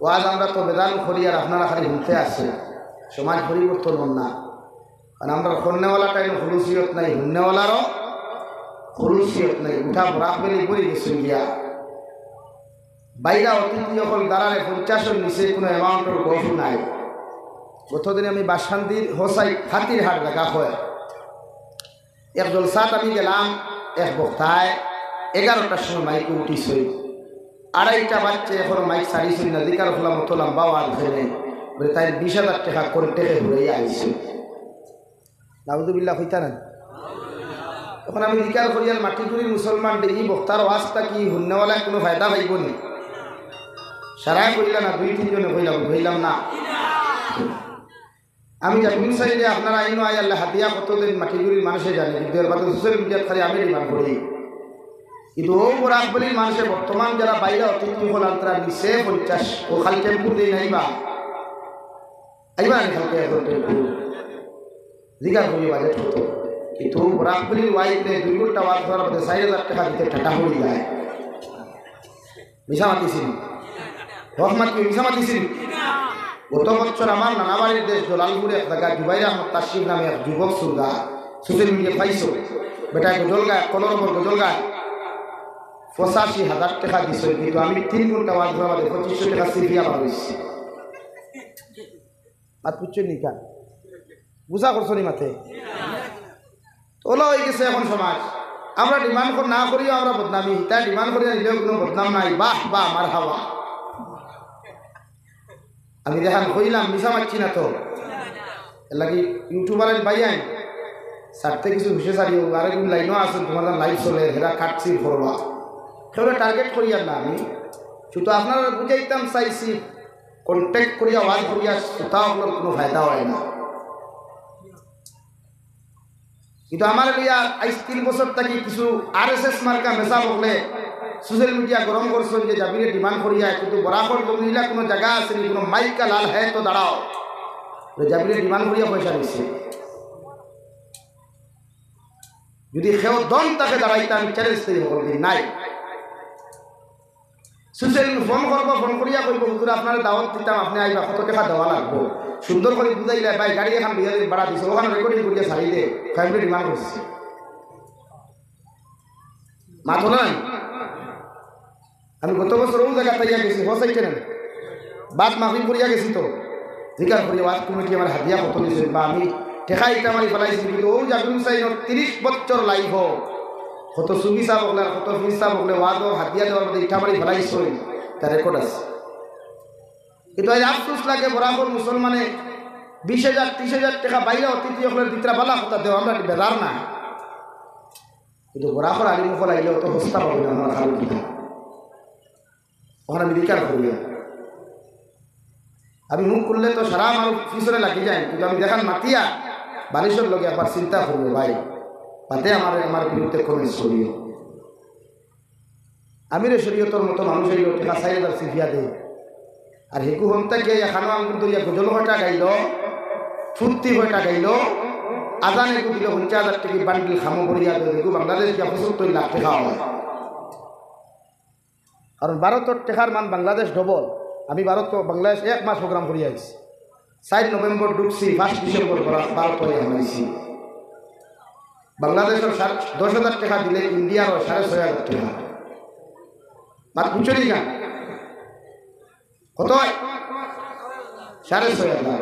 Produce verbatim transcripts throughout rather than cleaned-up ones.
ওয়াজ আমরা তো বেজান করি, আর আপনারা খালি হুনতে আছেন। সমাজ পরিবর্তন অর না, কারণ আমরার করনেওয়ালাটাইনও খুলুসিয়ত নাই, হুননেওয়ালারও খুলুসিয়ত নাই। উঠা বরাক ভ্যালি পড়ি গেছইন গিয়া। বাইরা অতিথি অকল দ্বারারে পঞ্চাশর নিচে কুনু অ্যামাউন্টর গফ নাই। গতদিন আমি বাসকান্দির হোসাই খাতিরহাট জাগা কয়, এক জলসাত আমি গেলাম, এক বক্তায় এগারোটার সময় মাইকো উঠিছইন, আড়াইটা বাজছে, এখনো মাইক ছাড়িছইন না। জিকার করলাম, অত লম্বা ওয়াজ অইলে, বলে, তাইন বিশ হাজার টেকা কন্ট্রাক্টে ঘুরাইয়া আইছইন। নাউজুবিল্লাহ কইতা না? অখন আমি জিকার করিয়ার মাটিগুড়ির মুসলমান ডেঙ্গি বক্তার ওয়াজ থাকি হুননেওয়ালায় কুনু ফায়দা পাইবো নি? সারায় কইলা না, দুই তিনজনে কইলা, বুঝাইলাম না। আমি জাকির হুসাইন, আপনারা আইনো আই আল্লাহ হাদিয়া কত দেইন মাটিগুড়ির মানষে জানে, কিন্তু এর বাদে সোশ্যাল মিডিয়াত খালি আমি ডিমান্ড করি। কিন্তু অউ বরাক ভ্যালির মানষে বর্তমান যারা বাইরা অতিথি অকল আনতরা নিচে পঞ্চাশ, ও খালি টেম্পু দেই নাইবা। আইবা নি কালকে এখন টেম্পু? জিকার করি বাজেট কত? কিন্তু বরাক ভ্যালির ওয়াইফ রে দুই ঘন্টা ওয়াজ করার বাদে চাইর হাজার টেকা দিতে ঠাটা পড়ি যায়। মিছা মাতিছি নি? হক মাতি, মিছা মাতিছি নি? গত বছর আমার নানা বাড়ির দেশ জলালপুরে এক জাগা জুবাইর আহমদ তাশরিফ নামে এক যুবক সুরগা, সোশ্যাল মিডিয়া পাইছো, বেটায় গজল গায়, কলরবর গজল গায়, পঁচাশি হাজার টেকা দিছইন, কিন্তু আমি তিন ঘন্টা ওয়াজ করার বাদে পঁচিশশো টেকা সিপিয়া বার অইছে। মাত বুঝছো নি কা? বুঝা করছো নি মাতে? তো অলা অই গেছে এখন সমাজ। আমরা ডিমান্ড কর না করিও আমরা বদনামি, তাই ডিমান্ড করিয়া নিলেও কুনু বদনাম নাই। বাহ বাহ, মারহাবা। আমি যেখান কইলাম, মিছা মাতছি না তো। এর লাগি ইউটিউবার ভাইয়াইন, ছাড়তে কিছু হুশে ছাড়িও, আরেকজন লাইনও আছইন, তুমার লাইভ চলে, হেরা কাটছিল করবা। কেউরে টার্গেট করিয়ার না আমি, শুধু আপনারারে বুঝাইতাম চাইছি, কন্ট্রাক্ট করিয়া ওয়াজ করিয়া শ্রোতা অকলর কুনু ফায়দা অয় না। কিন্তু আমারে লইয়া আইজ তিন বছর থাকি কিছু আরএসএস মার্কা মেসাব অকলে সোশ্যাল মিডিয়া গরম করছইন যে জাবিরে ডিমান্ড করিয়া, কিন্তু বরাকর জমিন ইলা কুনু জাগা আছে নি, কুনু মাইকা লাল হ্যায় তো দাঁড়াও, যে জাবিরে ডিমান্ড করিয়া পয়সা নিছে। যদি কেউ দম থাকে দাঁড়াইতা, আমি চ্যালেঞ্জ দেই, হকল দিন নাই। সোশ্যাল ফোন করবো, ফোন করিয়া কইবো, "হুজুর, আপনারে দাওয়াত দিতাম, আপনে আইবা, কত টেকা দেওয়া লাগবো?" সুন্দর করি বুঝাইলে, "ভাই, গাড়ি এখান লইয়া দিন, ভাড়া দিছে, ওখানে রেকর্ডিং করিয়া ছাড়ি দে, ফ্যামিলি ডিমান্ড করছে।" মাত অলা নাই? আমি গত বছর অউ জাগাত আইয়া গেছি, হোসাইটে না, বাদ মাগরিব করিয়া গেছি তো, জিকার করি ওয়াজ কমিটি আমার হাদিয়া কত দিছে, বা আমি টেকা ইটা মারি ফালাইছি, কিন্তু অউ জাকির হুসাইনর তিরিশ বছর লাইফ কত সুফি সাব অকলে আর কত পীর সাব অকলে ওয়াজ ও হাদিয়া দেওয়ার মধ্যে ইটা মারি ফালাইছইন, তার রেকর্ড আছে। কিন্তু আইজ আফসোস লাগে, বরাকর মুসলমানে বিশ হাজার, ত্রিশ হাজার টেকা বাইরা অতিথি অকলর ভিতরে বালা কথা দেও, আমরা কি বেজার না? কিন্তু বরাকর আলিম অকল আইলে অত হস্তা পাবে না, আমার খালি কিতা। ওখানে আমি বিচার করিয়া, আমি মুখ খুললে তো সারা আমার পিছনে লাগি যায়, কিন্তু আমি যেখান মাতিয়া বালিশর লগে একবার চিন্তা করিও ভাই, তাতে আমার, আমার বিরুদ্ধে কমেন্টস করিও। আমিরে শরীয়তর মতো মানুষ অইলো, টেকা চাইর হাজার সিপিয়া দেয়, আর হেগু হন্তা গিয়া খানো আঙ্গুল ধরিয়া গজল কয়টা গাইলো, ফুর্তি কয়টা গাইলো, আজান এগু দিল পঞ্চাশ হাজার টেকা বান্ডিল খামো ভরিয়া দেয়, হেগু বাংলাদেশ গিয়া পঁচাত্তর লাখ টেকা অয়। কারণ ভারতর টেকার মান বাংলাদেশ ডবল। আমি ভারত তো বাংলাদেশ এক মাস প্রোগ্রাম করিয়া আইছি। চাইর নভেম্বর ঢুকছি, পাঁচ ডিসেম্বর ভারত, ভারত অইয়া হামাইছি। বাংলাদেশর সাত, দশ হাজার টেকা দিলে ইন্ডিয়ার অয় সাড়ে ছয় হাজার টেকা। মাত বুঝছো নি না? কত অয়? সাড়ে ছয় হাজার।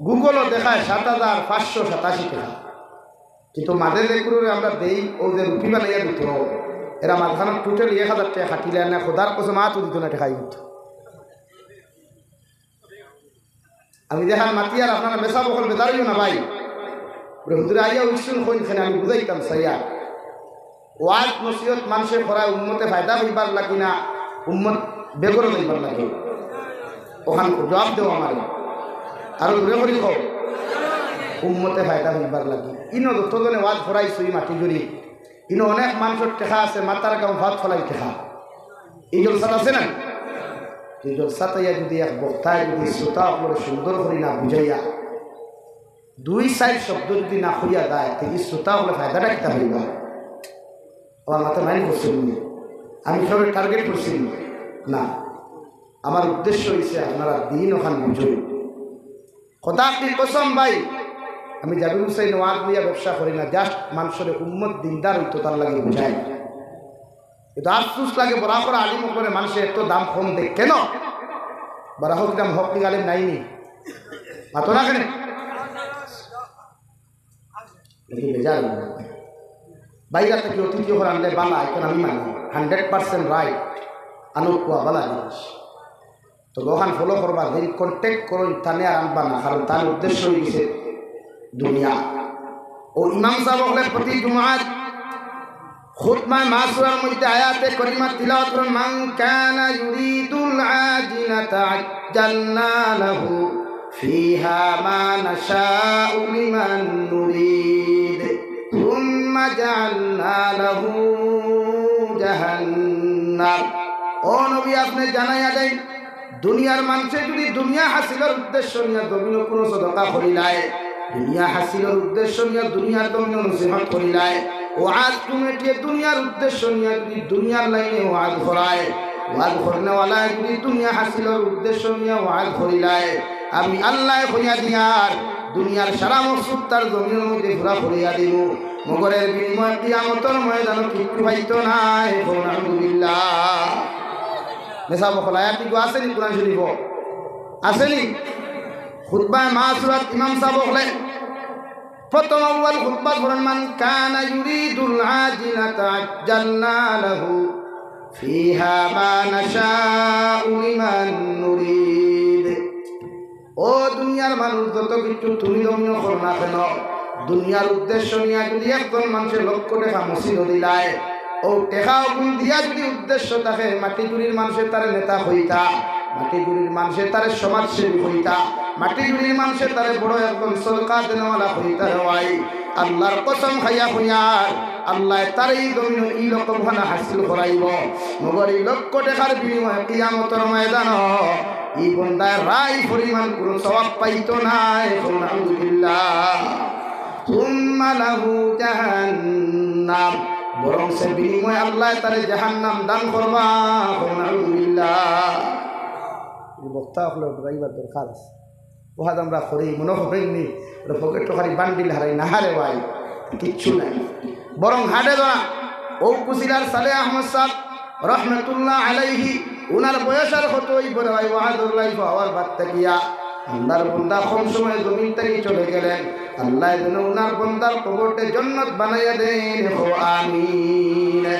গুগলও দেখায় সাত হাজার পাঁচশো সাতাশি টেকা। কিন্তু মাঝে যেগুলোরে আমরা দেই, অউ যে রুটি বানাইয়া দিত, এরা মাঝখানে টোটালি এক হাজার টেকা কাটিলে না, খোদার কসম আতও দিত না, টেকাই দিত। আমি যেখান মাতিয়ার আপনারা মেসাব অকল বেজার অইও না ভাই। বলে, "হুজুরে আইয়া উঠছইন কইন খানে আমি বুঝাইতাম চাইয়া।" ওয়াজ নসিহত মানষে করায় উম্মতে ফায়দা পাইবার লাগি না, উম্মত বেগরো যাইবার লাগি? ওখান জবাব দেও আমারে। আরো জোরে করি কও। উম্মতে ফায়দা পাইবার লাগি। ইনো যতজনে ওয়াজ করাইছো ই মাটিগুড়ি, ইনো অনেক মানষর টেকা আছে, মাতার গাম ভাত ফলাই টেকা। ই জলসাত আছে না? ই জলসাত আইয়া যদি এক বক্তায় যদি শ্রোতা অকলরে সুন্দর করি না বুঝাইয়া, দুই চাইর শব্দ যদি না কইয়া যায়, তে ই শ্রোতা অকলে ফায়দাটা কিতা পাইবা? আমার মাথা মাইন্ড করছে নি? আমি সবাই টার্গেট করছি নি? না। আমার উদ্দেশ্য অইছে আপনারা দিন অখান বুঝইন। খোদা কি কসম ভাই, আমি জাবির হুসাইন ওয়াজ লইয়া ব্যবসা করি না, just মানষরে উম্মত দিনদার অইতো তার লাগি বুঝাই। কিন্তু আফসোস লাগে, বরাকর আলিম অকলরে মানষে এত দাম কম দেয় কেনে? বরাকর কিতা হক আলিম নাইনি? মাতো না কেনে? দেখি বেজার অইবো। বাইরে থাকি অতিথি অকল আনলে বালা, অখন আমি মানি, hundred percent right। আনো কুয়া বালা জিনিস। তো অখান follow করবা, যদি contact করইন, তানে আর আনবা না, কারণ তার উদ্দেশ্য অইছে দুনিয়া। ও ইমাম সাব অকলে প্রতি জুমাত খুতবায়ে মাসুরার মধ্যে আয়াতে করিমা তিলাওয়াত করইন, "মান কানা ইউরিদুল আজিলাতা আজ্জালনা লাহু ফিহা মা নাশাউ লিমান নুরিদ, সুম্মা জাআলনা লাহু জাহান্নাম।" ও নবী, আপনে জানাইয়া দেইন, দুনিয়ার মানষে যদি দুনিয়া হাসিলর উদ্দেশ্য নিয়া জমিনো কুনু সদকা করিলায়, দুনিয়া হাসিলর উদ্দেশ্য নিয়া দুনিয়ার জমিনো নসিহত করিলায়, ওয়াজ কমিটিয়ে দুনিয়ার উদ্দেশ্য নিয়া যদি দুনিয়ার লাইনে ওয়াজ করায়, ওয়াজ করনেওয়ালায় যদি দুনিয়া হাসিলর উদ্দেশ্য নিয়া ওয়াজ করিলায়, আমি আল্লায় কইয়া দিয়ার দুনিয়ার সারা মকসুদ তার জমিনর মধ্যে পুরা করিয়া দিমু। মগর এর বিনিময়ে কিয়ামতর ময়দানো কিচ্ছু পাইতো নায়। কও নাউজুবিল্লাহ। মেসাব অকল, আয়াত ইগু আছেনি কুরআন শরীফো? আছেনি? খুতবায়ে মাসুরাত ইমাম সাব অকলে প্রথম আউয়াল খুতবা করেন, "মান কানা ইউরিদুল আজিলাতা আজ্জালনা লাহু ফিহা মা নাশাউ লিমান নুরিদ।" ও দুনিয়ার মানুষ, যত কিছু তুমি জমিনো করো না কেনে, দুনিয়ার উদ্দেশ্য নিয়া যদি একজন মানষে লক্ষ টেকা মসজিদো দিলায়, ও টেকা অগুন দিয়া যদি উদ্দেশ্য থাকে, মাটি চুরির মানষে তারে নেতা কইতা, মাটি চুরির মানষে তারে সমাজসেবী কইতা, মাটি চুরির মানষে তারে বড় একজন সদকা দেনেওয়ালা কইতা রে ভাই, আল্লার কসম খাইয়া কইয়ার, আল্লায় তারে ই জমিনো ই লক্ষ খানা হাসিল করাইবো। মগর ই লক্ষ টেকার বিনিময়ে কিয়ামতর ময়দানো ই বন্দায় রাই পরিমাণ কুনু সওয়াব পাইতো নায়। কও নাউজুবিল্লাহ। সুম্মা লাহু জাহান্নাম, বরং সে বিনিময়ে আল্লায় তারে জাহান্নাম দান করবা। কও নাউজুবিল্লাহ। ই বক্তা অকলর ডরাইবার দরকার আছে। ওয়াজ আমরা করি, মনো করইননি, ওর পকেটো খালি বান্ডিল হারাই না হারে ভাই, কিচ্ছু নাই। বরং হাডে ধরা, ও কুচিলার সালেহ আহমদ সাব রহমতুল্লাহ আলাইহি, উনার বয়স আর কত অইবো রে ভাই, ওয়াজর লাইফো আওয়ার বাদ থাকিয়া। আল্লার বন্দা কম সময়ে জমিন থাকি চলে গেলেন। আল্লায় যেন উনার বন্দার কবরটা জন্নত বানাইয়া দেইন, কও আমিন।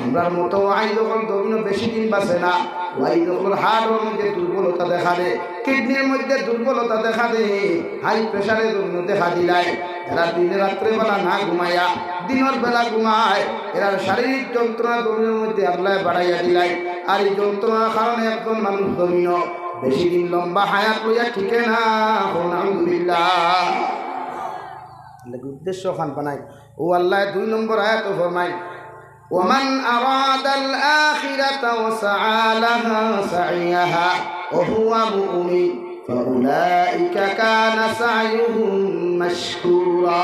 আমরার মতো ওয়াইজ অকল জমিনো বেশি দিন বাঁচে না। ওয়াইজ অকলর হার্টর মধ্যে দুর্বলতা দেখা দেয়, কিডনির মধ্যে দুর্বলতা দেখা দেয়, হাই প্রেশারে জমিনো দেখা দিলায়। এরা দিনে রাত্রে বেলা না ঘুমাইয়া, দিনর বেলা ঘুমায়, এরার শারীরিক যন্ত্রণা জমিনর মধ্যে আল্লায় বাড়াইয়া দিলায়। আর ই যন্ত্রণার কারণে একজন মানুষ জমিনো বেশি দিন লম্বা হায়াত লইয়া টিকে না। কও নাউজুবিল্লাহ। এর লাগি উদ্দেশ্য খান বানাই। ও আল্লায় দুই নম্বর আয়াতো ফরমাইন, "ওয়ামান আরাদাল আখিরাতা ওয়া সাআ লাহা সাইয়াহা ওয়া হুয়া মুমিন ফাউলাইকা কানা সাইয়ুহুম মাশকুরা।"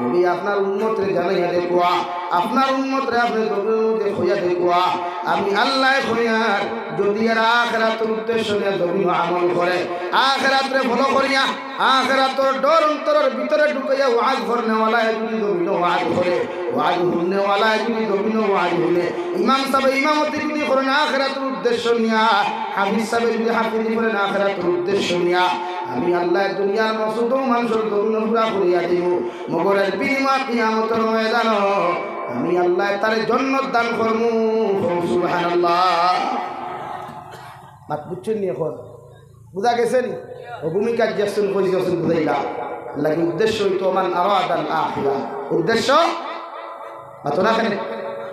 নবী, আপনার উম্মতরে জানাইয়া দেউক্কা, আপনার উম্মতরে আপনে জমিনর মধ্যে কইয়া দেউক্কা, আমি আল্লায় কইয়ার, যদি এরা আখিরাতর উদ্দেশ্য নিয়া জমিনো আমল করে, আখিরাতরে ফলো করিয়া, আখিরাতর ডর অন্তরর ভিতরে ঢুকাইয়া ওয়াজ করনেওয়ালায় যদি জমিনো ওয়াজ করে, ওয়াজ হুননেওয়ালায় যদি জমিনো ওয়াজ হুনে, ইমাম সাবে ইমামতি যদি করেন আখিরাতর উদ্দেশ্য নিয়া, হাফিজ সাবে যদি হাফিজি করেন আখিরাতর উদ্দেশ্য নিয়া, আমি আল্লায় দুনিয়ার মকসুদ মানষর জমিনো পুরা করিয়া দিমু। মগর এর বিনিময়ে কিয়ামতর ময়দানো আমি আল্লায় তারে জন্নত দান করমু। কও সুবহানাল্লাহ। মাত বুঝছইন নি অখন? বুঝা গেছে নি? ও ভূমিকা জ্যাকসন কইছে, অখন বুঝাইলা। এর লাগি উদ্দেশ্য অইতো ওমান আরাদাল আখিরা। উদ্দেশ্য? মাতো না কেনে?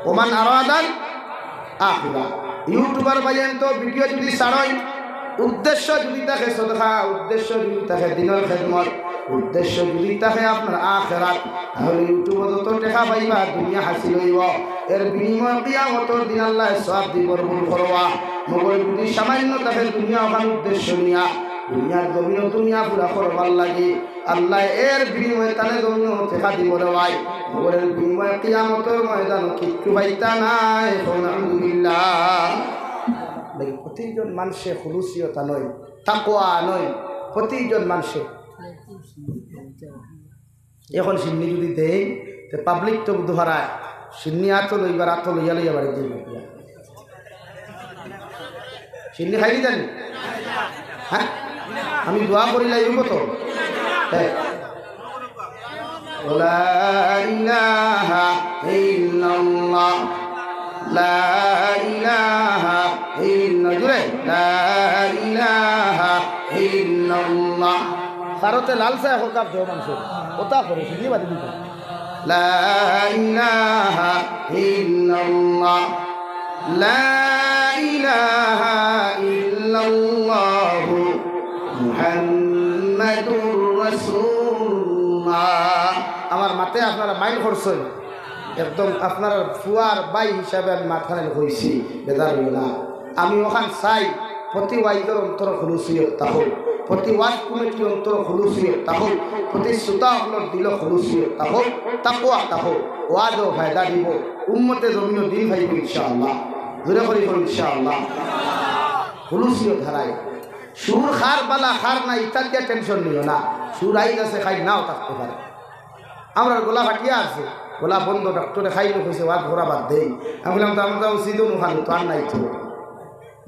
ওমান আরাদাল আখিরা। YouTuber ভাইয়াইন তো ভিডিও যদি ছাড়ইন, উদ্দেশ্য যদি থাকে সদকা, উদ্দেশ্য যদি থাকে দিনর খেদমত, উদ্দেশ্য যদি থাকে আপনার আখিরাত, তাহলে YouTube-ও যত টেকা পাইবা, দুনিয়া হাসিল অইবো। এর বিনিময়ে কিয়ামতর দিন আল্লায় সওয়াব দি ভরপুর করবা। মগর যদি সামান্য থাকে দুনিয়া অখান উদ্দেশ্য নিয়া, দুনিয়ার জমিনো দুনিয়া পুরা করবার লাগি, আল্লায় এর বিনিময়ে তানে জমিনো টেকা দিবো রে ভাই। মগর এর বিনিময়ে কিয়ামতর ময়দানো কিচ্ছু পাইতা নায়। কও নাউজুবিল্লাহ। প্রতিজন মানুষে খুলুসিয়ত আনইন, তাকওয়া আনইন, প্রতিজন মানুষে। এখন শিন্নি যদি দেই, তে পাবলিক তো দুহারায় শিন্নি আতো লইবার, আতো লইয়া লইয়া বাড়ি দিবা। শিন্নি খাইলি জানি? হ্যাঁ, আমি দোয়া করিলাই, অইবো তো? হ্যাঁ। لا إله إلا الله. لا إله إلا، জোরে। لا إله إلا الله. সারতে লাল চা এক কাপ দেও মানষরে। ওটা করে, শিন্নি বাদে দিবা। لا إله إلا الله. لا إله إلا الله محمد رسول الله. আমার মাতে আপনারা মাইন্ড করছইন, একদম আপনারার ফুয়ার ভাই হিসাবে আমি মাতখান কইছি, বেজার অইও না। আমি অখান চাই প্রতি ওয়াইজর অন্তর খুলুসিয়ত থাকউক, প্রতি ওয়াজ কমিটির অন্তর খুলুসিয়ত থাকউক, প্রতি শ্রোতা অকলর দিল খুলুসিয়ত থাকউক, তাকওয়া থাকউক, ওয়াজও ফায়দা দিবো, উম্মতে জমিনও দিন পাইবো ইনশাআল্লাহ। জোরে করি কই ইনশাআল্লাহ। খুলুসিয়ত হারাই। সুর কার বালা কার নাই, ইতা দিয়া টেনশন নিও না। সুর আইজ আছে, কাইল নাও থাকতে পারে। আমরার গলা ফাটিয়া আছে, গলা বন্ধ, ডাক্তরে খাইলে কইছে, "ওয়াজ করা বাদ দেই।" আমি কইলাম, "তো আমরা তো সিজন ওখানে তো আর নাই তো।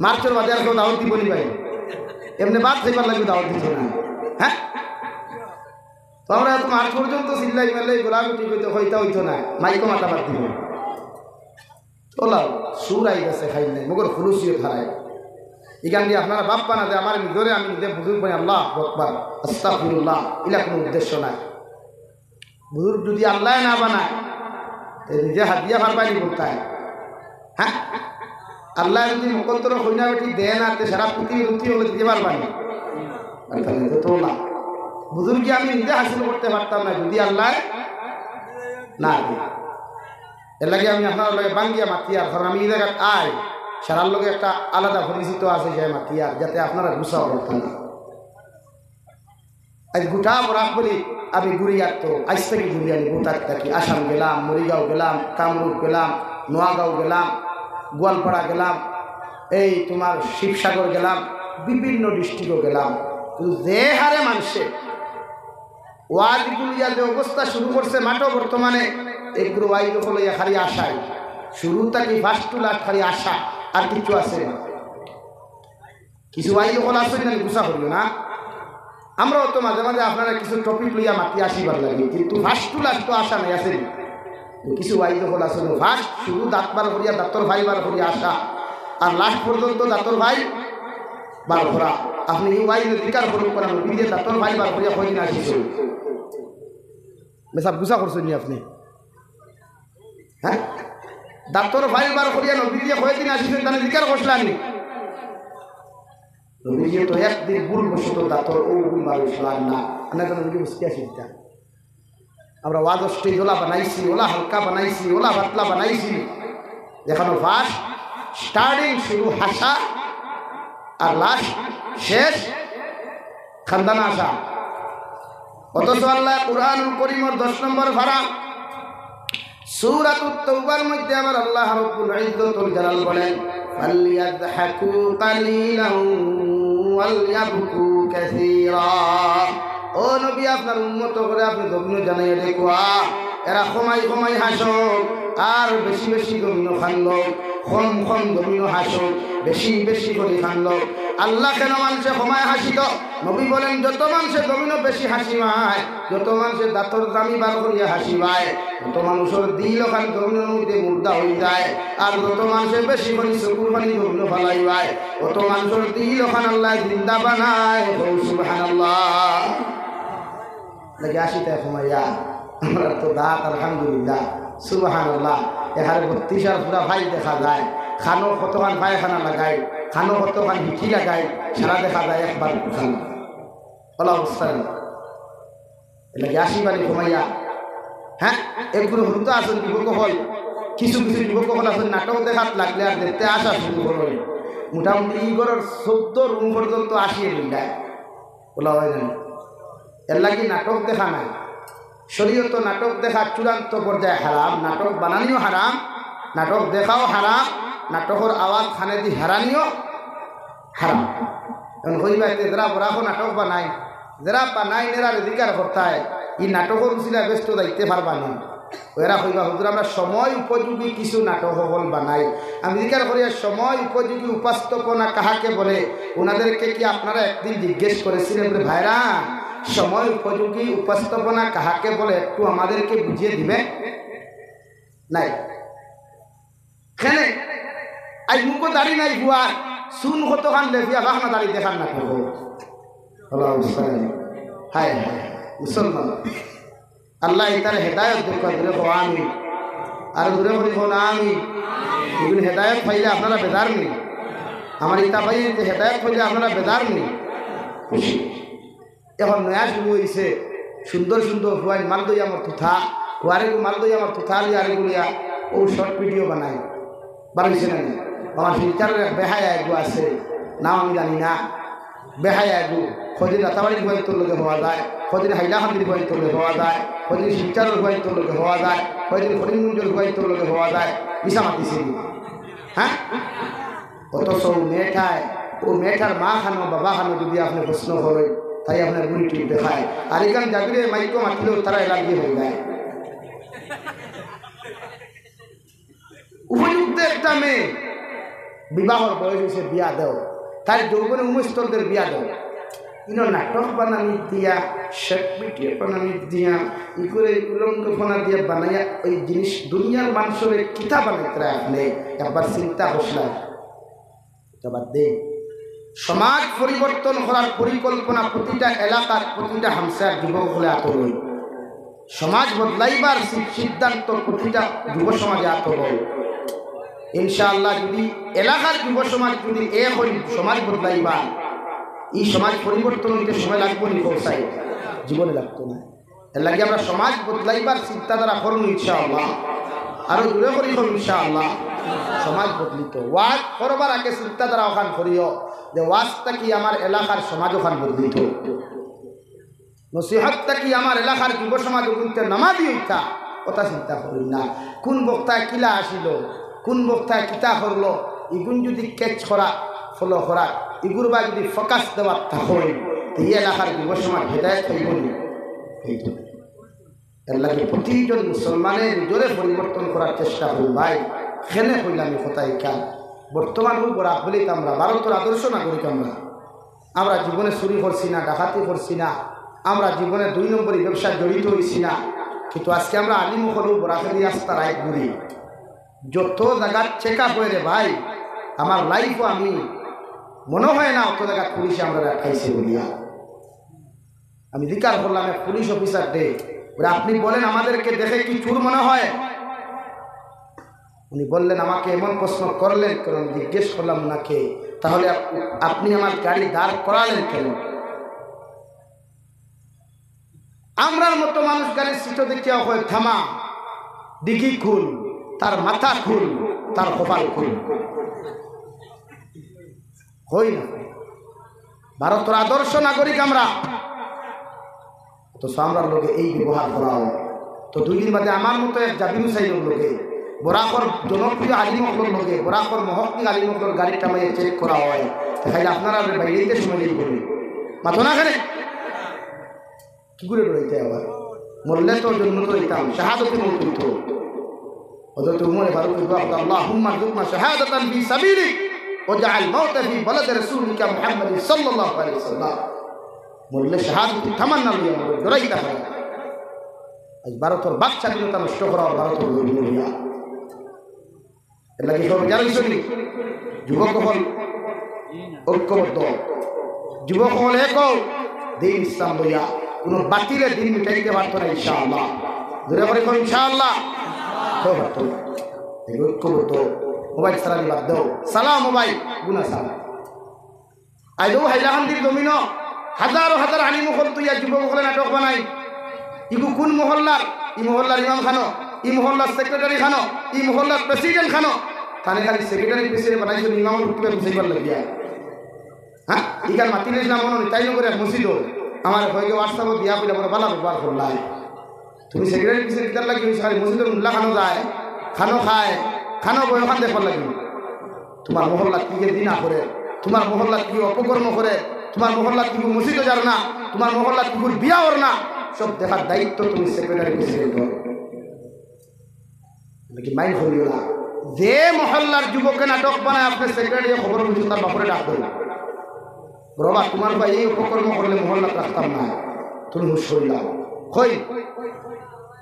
মার্চর বাদে আর কেউ দাওয়াত দিবো নি ভাই? এমনে ভাত খাইবার লাগি দাওয়াত দিত না।" হ্যাঁ? তো আমরা এত মার্চ পর্যন্ত চিল্লাই মারলে গলা গুটি কইতে কইতা অইতো না, মাইকও মাথা বাদ দিব। তোলা সুর আই গেছে, খাই নাই, মগর খুলুসিয়ত হারাই। ইখান দিয়া আপনারা ভাববা না যে আমার নিজরে আমি নিজে বুজুর্গ বানাই, আল্লাহু আকবার, আস্তাগফিরুল্লাহ, ইলা কুনু উদ্দেশ্য নাই। বুজুর্গ যদি আল্লায় না বানায়, তে নিজে হাদিয়া পারবায় নি বলতায়? হ্যাঁ? আল্লায় যদি মুকদ্দর কইনা বেটি দেয় না, তে সারা পৃথিবীর উন্নতি হলে দিতে পারবা নি? পারতাম না, তো না। বুজুর্গি আমি নিজে হাসিল করতে পারতাম না যদি আল্লায় না দেয়। এর লাগি আমি আপনারার লগে বাঙ্গিয়া মাতিয়ার, কারণ আমি এই জাগাত আই, সারার লগে একটা আলাদা পরিচিত আছে, যে মাতিয়ার, যাতে আপনারা গুছাও করতেন না। আজ গোটা বরাক ভ্যালি আমি ঘুরিয়ার তো, আইজ থাকি ঘুরিয়ার নি, গোটা থাকি আসাম গেলাম, মরিগাঁও গেলাম, কামরূপ গেলাম, নোয়াগাঁও গেলাম, গোয়ালপাড়া গেলাম, এই তোমার শিবসাগর গেলাম, বিভিন্ন ডিস্ট্রিক্টও গেলাম। কিন্তু যে হারে মানষে ওয়াজ গুলিয়া যে অবস্থা শুরু করছে মাঠো বর্তমানে, এগুলো ওয়াইজ হলো ইয়া খালি আশায়, শুরু থাকি first to last খালি আশা, আর কিচ্ছু আছে না। কিছু ওয়াইজ অকল আছইন না, গুছা করিও না। আমরাও তো মাঝে মাঝে আপনারা কিছু টপিক লইয়া মাতি আসিবার লাগি, কিন্তু first to last তো আশা নাই, আছে নি? তো কিছু ওয়াইজ অকল আছইন, first শুরু দাঁত বার করিয়া, দাঁতর ফাই বার করিয়া আশা, আর last পর্যন্ত দাঁতর ফাই বার করা। আপনি এই ওয়াইজ জিকার করুন, করা নবীর দাঁতর ফাই বার করিয়া কয়দিন আসিছইন? মেসাব গুছা করছইন নি আপনি? হ্যাঁ? দাঁতর ফাইল বার করিয়া নবীজিয়ে কয়দিন আসিছইন, তানে জিকার করছলা নি? নবীজিয়ে তো একদিন ভুলবশত দাঁতর ও ভুল বার হইছিল আর না। আমরা তো নবীজি মুস্কি আসি দিতাম। আমরা ওয়াজ স্টেজ ওলা বানাইছি, ওলা হালকা বানাইছি, ওলা পাতলা বানাইছি। যেখানে first starting শুরু হাসা আর last শেষ খান্দানা আসা। অথচ আল্লাহ কুরআনুল করিমর দশ নম্বর পারা সূরাতুত তাওবার মধ্যে আমার আল্লাহ রাব্বুল ইজ্জতুল জালাল বলেন, "ফালইয়াদহাকু কালিলান ওয়ালইয়াবকু কাসীরা।" ও নবী, আপনার উম্মত করে আপনি জমিনো জানাইয়া দেখো, আ, এরা কমাই কমাই হাসো, আর বেশি বেশি জমিনো কান্দো, কম কম জমিনো হাসো, বেশি বেশি করি কান্দো। আল্লাহ কেন মানষে কমায় হাসিত? নবী বলেন, যত মানষে জমিনো বেশি হাসিবায়, যত মানষে দাঁতর দামি বার করিয়া হাসিবায়, তত মানুষর দিল খান জমিনর মধ্যে মুর্দা হয়ে যায়। আর যত মানষে বেশি করি চকুর পানি জমিনো ফালাইবায়, তত মানুষর দিল খান আল্লাহ জিন্দা বানায়। বল সুবহানাল্লাহ। লাগে আসি তাই সময়া। আমরা তো দাঁত আলহামদুলিল্লাহ, সুবহানাল্লাহ। এখানে বত্রিশ আর পুরা ফাইল দেখা যায়। খানো কতখান পায়খানা লাগাই, খানো কতখান হিটি লাগাই, সারা দেখা যায় একবার খানো। ওলা অবস্থা নেই। এর লাগি আসি বাড়ি ঘুমাইয়া। হ্যাঁ, এগুলো হুরুতা আছেন যুবক হল, কিছু কিছু যুবক হল আছেন নাটক দেখাত লাগলে আর দেখতে আসা শুরু করবে। মোটামুটি এই ঘরের চোদ্দ রুম পর্যন্ত আসিয়ে নিলায়। ওলা হয় না। এর লাগি নাটক দেখা নাই। শরীয়ত নাটক দেখা চূড়ান্ত পর্যায়ে হারাম, নাটক বানানিও হারাম, নাটক দেখাও হারাম, নাটকর আওয়াজ খানেদি হারানিও হারাম। এখন কইবা, "তে যেরা বরাকো নাটক বানাইন, যেরা বানাইন এরারে জিকার করতায়, ই নাটকর উছিলায় বেহেস্তো যাইতে পারবা নি?" এরা কইবা, "হুজুর, আমরা সময় উপযোগী কিছু নাটক অকল বানাই।" আমি জিকার করি, "আর সময় উপযোগী উপস্থাপনা কাহাকে বলে?" ওনাদেরকে কি আপনারা একদিন জিজ্ঞেস করেছিলেন, বলে, "ভাইরা, সময় উপযোগী উপস্থাপনা কাহাকে বলে, একটু আমাদেরকে বুঝিয়ে দিবে?" নাই। কেনে? আইজ মুখো দাড়ি নাই বুয়ার, চুন কতখান লেফিয়া বাখনা দাড়ি দেখার না করবো। আল্লাহ মুস্তাআন। হায় হায়, মুসলমান। আল্লাহ ইতারে হেদায়ত দেউক্কা, জুরে কও আমিন। আর জুরে করি কও না আমিন। ইগুন হেদায়ত পাইলে আপনারা বেজার নি? আমার ইতা ভাই যে হেদায়ত পাইলে আপনারা বেজার নি? খুশি। এখন নয়া শুরু অইছে, সুন্দর সুন্দর ফুয়াইন মাল দই আমার তুথা, ও আরেকগু মাল দই আমার তুথা, আলি আরেকগু লিয়া, ও শর্ট ভিডিও বানাই, বানাইছে না নি? আমার শিলচরের এক বেহায়া এগু আছে, নাম আমি জানি না, বেহায়া এগু, কয়দিন রাতাবাড়ির ফুয়াইন্তর লগে হওয়া যায়, কয়দিন হাইলাকান্দির ফুয়াইন্তর লগে হওয়া যায়, কয়দিন শিলচরের ফুয়াইন্তর লগে হওয়া যায়, কয়দিন করিমগঞ্জের ফুয়াইন্তর লগে হওয়া যায়, মিছা মাতিছে নি? হ্যাঁ? অথচ ও মেয়েটায়, ও মেয়েটার মা খানো, বাবা খানো যদি আপনে প্রশ্ন করেন, তাই আপনার গুলি টিপ দেখায়। আর এখান জাগিরে মাইকো মাতিলেও তারা এলার্জি হয়ে যায়। উপযুক্ত একটা মেয়ে, বিবাহর বয়স অইছে, বিয়া দেও, তার যৌবনে উমস্থলদের বিয়া দেও। ইনো নাটক বানানি দিয়া, শর্ট ভিডিও বানানি দিয়া, ই করে উলঙ্গ ফোনা দিয়া বানাইয়া ওই জিনিস দুনিয়ার মানুষরে কিতা বানাইতরা আপনে একবার চিন্তা করছলা? এটা বাদ দেই। সমাজ পরিবর্তন করার পরিকল্পনা প্রতিটা এলাকার, প্রতিটা হামসার যুবক অকলে আত লই। সমাজ বদলাইবার সি-, সিদ্ধান্ত প্রতিটা যুব সমাজে আত লই। ইনশাআল্লাহ, যদি এলাকার যুব সমাজ যদি এক হই, সমাজ বদলাইবার, এই সমাজ পরিবর্তন হইতে সময় লাগবো নি? কও চাই, জীবনে লাগতো না। এর লাগি আমরা সমাজ বদলাইবার চিন্তাধারা করমু ইনশাআল্লাহ। আরো জুরে করি কও ইনশাআল্লাহ। সমাজ বদলিত। ওয়াজ করবার আগে চিন্তাধারা অখান করিও যে ওয়াজ থাকি আমার এলাকার সমাজ অখান বদলিত। নসিহত থাকি আমার এলাকার যুব সমাজ অগুনতে নামাজি অইতা, অতা চিন্তা করি না। কুন বক্তায় কিলা আসিল, কুন বক্তায় কিতা করলো, ইগুন যদি catch করা, follow করা, ইগুর বায় যদি focus দেওয়ার তা হয়, তে ই এলাকার যুব সমাজ হেদায়ত হইব নি? হইত না। এর লাগি প্রতিজন মুসলমানে নিজরে পরিবর্তন করার চেষ্টা করুন ভাই। কেনে কইলাম ই কথা ইখান? বর্তমান অউ বরাক ভ্যালিত আমরা ভারতর আদর্শ নাগরিক আমরা। আমরা জীবনে চুরি করছি না, ডাকাতি করছি না, আমরা জীবনে দুই নম্বরী ব্যবসায় জড়িত হইছি না। কিন্তু আজকে আমরা আলিম অকল অউ বরাকেদি আস্তা রাইত ঘুরি। যত জাগাত check up হয় রে ভাই, আমার life-ও আমি মনে হয় না অত জাগাত পুলিশে আমরারে আটকাইছে বলিয়া। আমি জিকার করলাম এক পুলিশ অফিসাররে, বলে, "আপনি বলেন, আমাদেরকে দেখে কি চুর মনে হয়?" উনি বললেন, "আমাকে এমন প্রশ্ন করলেন কেন?" আমি জিজ্ঞেস করলাম ওনাকে, "তাহলে আপ-, আপনি আমার গাড়ি দাঁড় করালেন কেন?" আমরার মতো মানুষ গাড়ির সিটো দেখিয়া কয়, "থামা, ডিগি খুল, তার মাথা খুল, তার কপাল খুল।" কই না? ভারতর আদর্শ নাগরিক আমরা, অথচ আমরার লগে এই ব্যবহার করা হয়। তো দুই দিন বাদে আমার মতো এক জাবির হুসাইনর লগে, বরাকর জনপ্রিয় আলিম অকলর লগে, বরাকর মহক্কিক আলিম অকলর গাড়ি থামাইয়া check করা হয়। তাইলে আপনারা বাইরে সময় নেই বলে মাথো না কেনে? কি করে ডরাইতে আবার? মরলে তো জন্নত হইতাম, শাহাদতে মউত হইতো। হযরত উমরে ফারুক কইবা, "আল্লাহুম্মা রযুকনা শাহাদাতান ফি সাবিলিক ওয়াজআল মাউতা ফি বালাদি রাসূলিকা মুহাম্মাদিন সাল্লাল্লাহু আলাইহি ওয়াসাল্লাম।" মরলে শাহাদতি তামান্না লইয়া মরো, ডরাইতা না। আজ ভারতর বাক স্বাধীনতা নষ্ট করা, ভারতর লড়ি লড়িয়া। এর লাগি সব জানাইছনি? যুবক অকল ঐক্যবদ্ধ, যুবক অকল এক অও, দ্বীন ইসলাম লইয়া। কোনো বাতিলে দ্বীন মিটাইতে পারতো না ইনশাআল্লাহ। জোরে করি কও ইনশাআল্লাহ। কেউ পারতো না। এই ঐক্যবদ্ধ। মোবাইল চালানি বাদ দেও, চালাও মোবাইল, গুনা চালাও। আইজও হাইলাকান্দির জমিনো হাজারো হাজার আলিম অকল থইয়া যুবক অকলে নাটক বানাই। ইগু কুন মহল্লার? ই মহল্লার ইমাম খানো, ই মহল্লার সেক্রেটারি খানো, ই মহল্লার প্রেসিডেন্ট খানো। তানে খালি সেক্রেটারি প্রেসিডেন্ট বানাইছইন ইমামর হুকুমে বুঝাইবার লাগিয়া। হ্যাঁ, ইখান মাতিলে ইসলাম মনে হয় তাই নগরে এক মসজিদ। আমার হয়ে গিয়ে WhatsApp-ও দিয়া কইলা বড় বালা ব্যবহার করলাই। তুমি সেক্রেটারি প্রেসিডেন্ট কিতার লাগি হইছে? খালি মসজিদর মুল্লা খানো যায়, খানো খায়, খানো বয়, অখান দেখবার লাগি। তোমার মহল্লা কি যে দিন করে তুমার মহল্লাত কিগু অপকর্ম করে, তুমার মহল্লাত কিগু মসজিদো যার না, তুমার মহল্লাত কিগুর বিয়া অর না, সব দেখার দায়িত্ব তুমি সেক্রেটারি প্রেসিডেন্টর। লেকিন মাইন্ড করিও না, যে মহল্লার যুবকে নাটক বানায়, আপনে সেক্রেটারিয়ে খবর বুঝে তার বাপরে ডাক দেন, "বাবা, তুমার ভাই এই অপকর্ম করলে মহল্লাত রাখতাম না, তুমি হুশ করিলাও।" কই,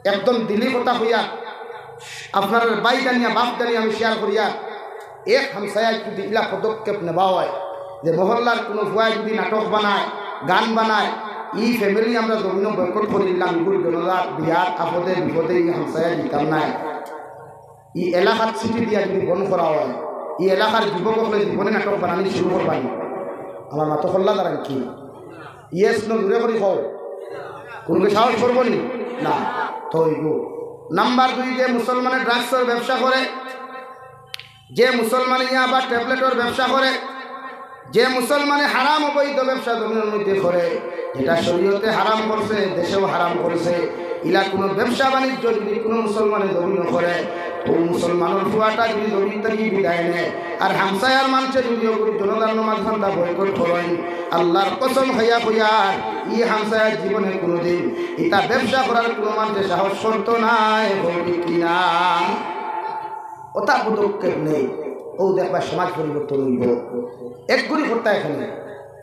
একদম দিলি কথা কইয়া, আপনার ভাই জানিয়া, বাপ জানিয়া আমি শেয়ার করিয়া, এক হামসায়া যদি ইলা পদক্ষেপ নেওয়া অয় যে মহল্লার কুনু ফুয়ায় যদি নাটক বানায়, গান বানায়, ই ফ্যামিলি আমরা জমিনো বয়কট করি দিলাম, ইগুর জনজাত বিয়াত আপদে বিপদে ই হামসায়া দিতাম নায়। ই এলাকাত চিঠি দিয়া যদি বন্ধ করা অয়, ই এলাকার যুবক অকলে জীবনে নাটক বানানি শুরু করবা নি? আমার মাতো খোল্লা দাঁড়ান কি? ইয়েস নো জুরে করি কও। কুনুকে সাহস করবো নি? না। তো অইবো। নাম্বার দুই, যে মুসলমানে ড্রাগসর ব্যবসা করে, যে মুসলমানে ইয়াবা ট্যাবলেটর ব্যবসা করে, যে মুসলমানে হারাম অবৈধ ব্যবসা জমিনর মধ্যে করে, যেটা শরীয়তে হারাম করছে, দেশেও হারাম করছে, ইলা কুনু ব্যবসা বাণিজ্য যদি কুনু মুসলমানে জমিনো করে, অউ মুসলমানর ফুয়াটা যদি জমিন থাকি বিদায় নেয়, আর হামসায়ার মানষে যদি অগুর জনতার নমাজ খান্দা বয়কট করইন, আল্লার কসম খাইয়া কইয়ার, ই হামসায়ার জীবনে কুনুদিন ইতা ব্যবসা করার কুনু মানষে সাহস করতো নায়, কও ঠিক কি না? অতা পদক্ষেপ নেই, অউ দেখবা সমাজ পরিবর্তন অইবো। এক গুড়ি করতা এখানে,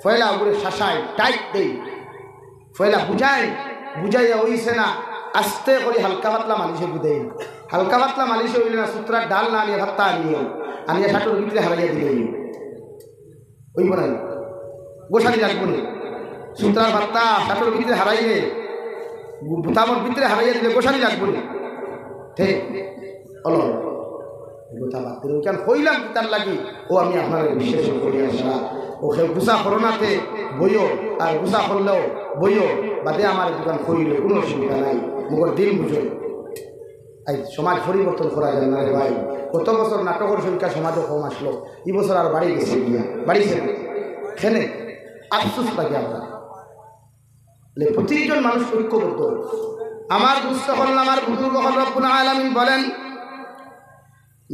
পয়লা অগুরে শাসাই, টাইট দেই, পয়লা বুঝাই, বুঝাইয়া অইছে না, আস্তে করি হালকা পাতলা মালিশে বুঝাই। হালকা পাতলা মালিশে অইলে না, সুতরার ডাল না আনিয়া ভাত্তা আনিও, আনিয়া শার্টর ভিতরে হারাইয়া দিলে অইবো। অইবো না? গোসানি লাগবো নি? সুতরার ভাত্তা শার্টর ভিতরে হারাইলে, বু-, বুতামর ভিতরে হারাইয়া দিলে গোসানি লাগবো নি? ঠিক? অলো। এই কথা বাদ দিলে, কেন কইলাম কিতার লাগি? ও আমি আপনারে বিশ্বাস করি আসলা। ও কেউ গুসা করো না তে বইও, আর গুসা করলেও বইও, বাদে আমার দোকান কইলে কোনো অসুবিধা নাই। মগর দিল বুঝো। এই সমাজ পরিবর্তন করা যায় না রে ভাই। গত বছর নাটকর সংখ্যা সমাজে কম আসলো, এই বছর আর বাড়ি গেছে গিয়া, বাড়িছে না। কেনে আফসোস লাগে আমরা। লে প্রতিজন মানুষ ঐক্যবদ্ধ। আমার দুস্থ হল, আমার বুজুর্গ হল, রব্বুল আলামিন বলেন,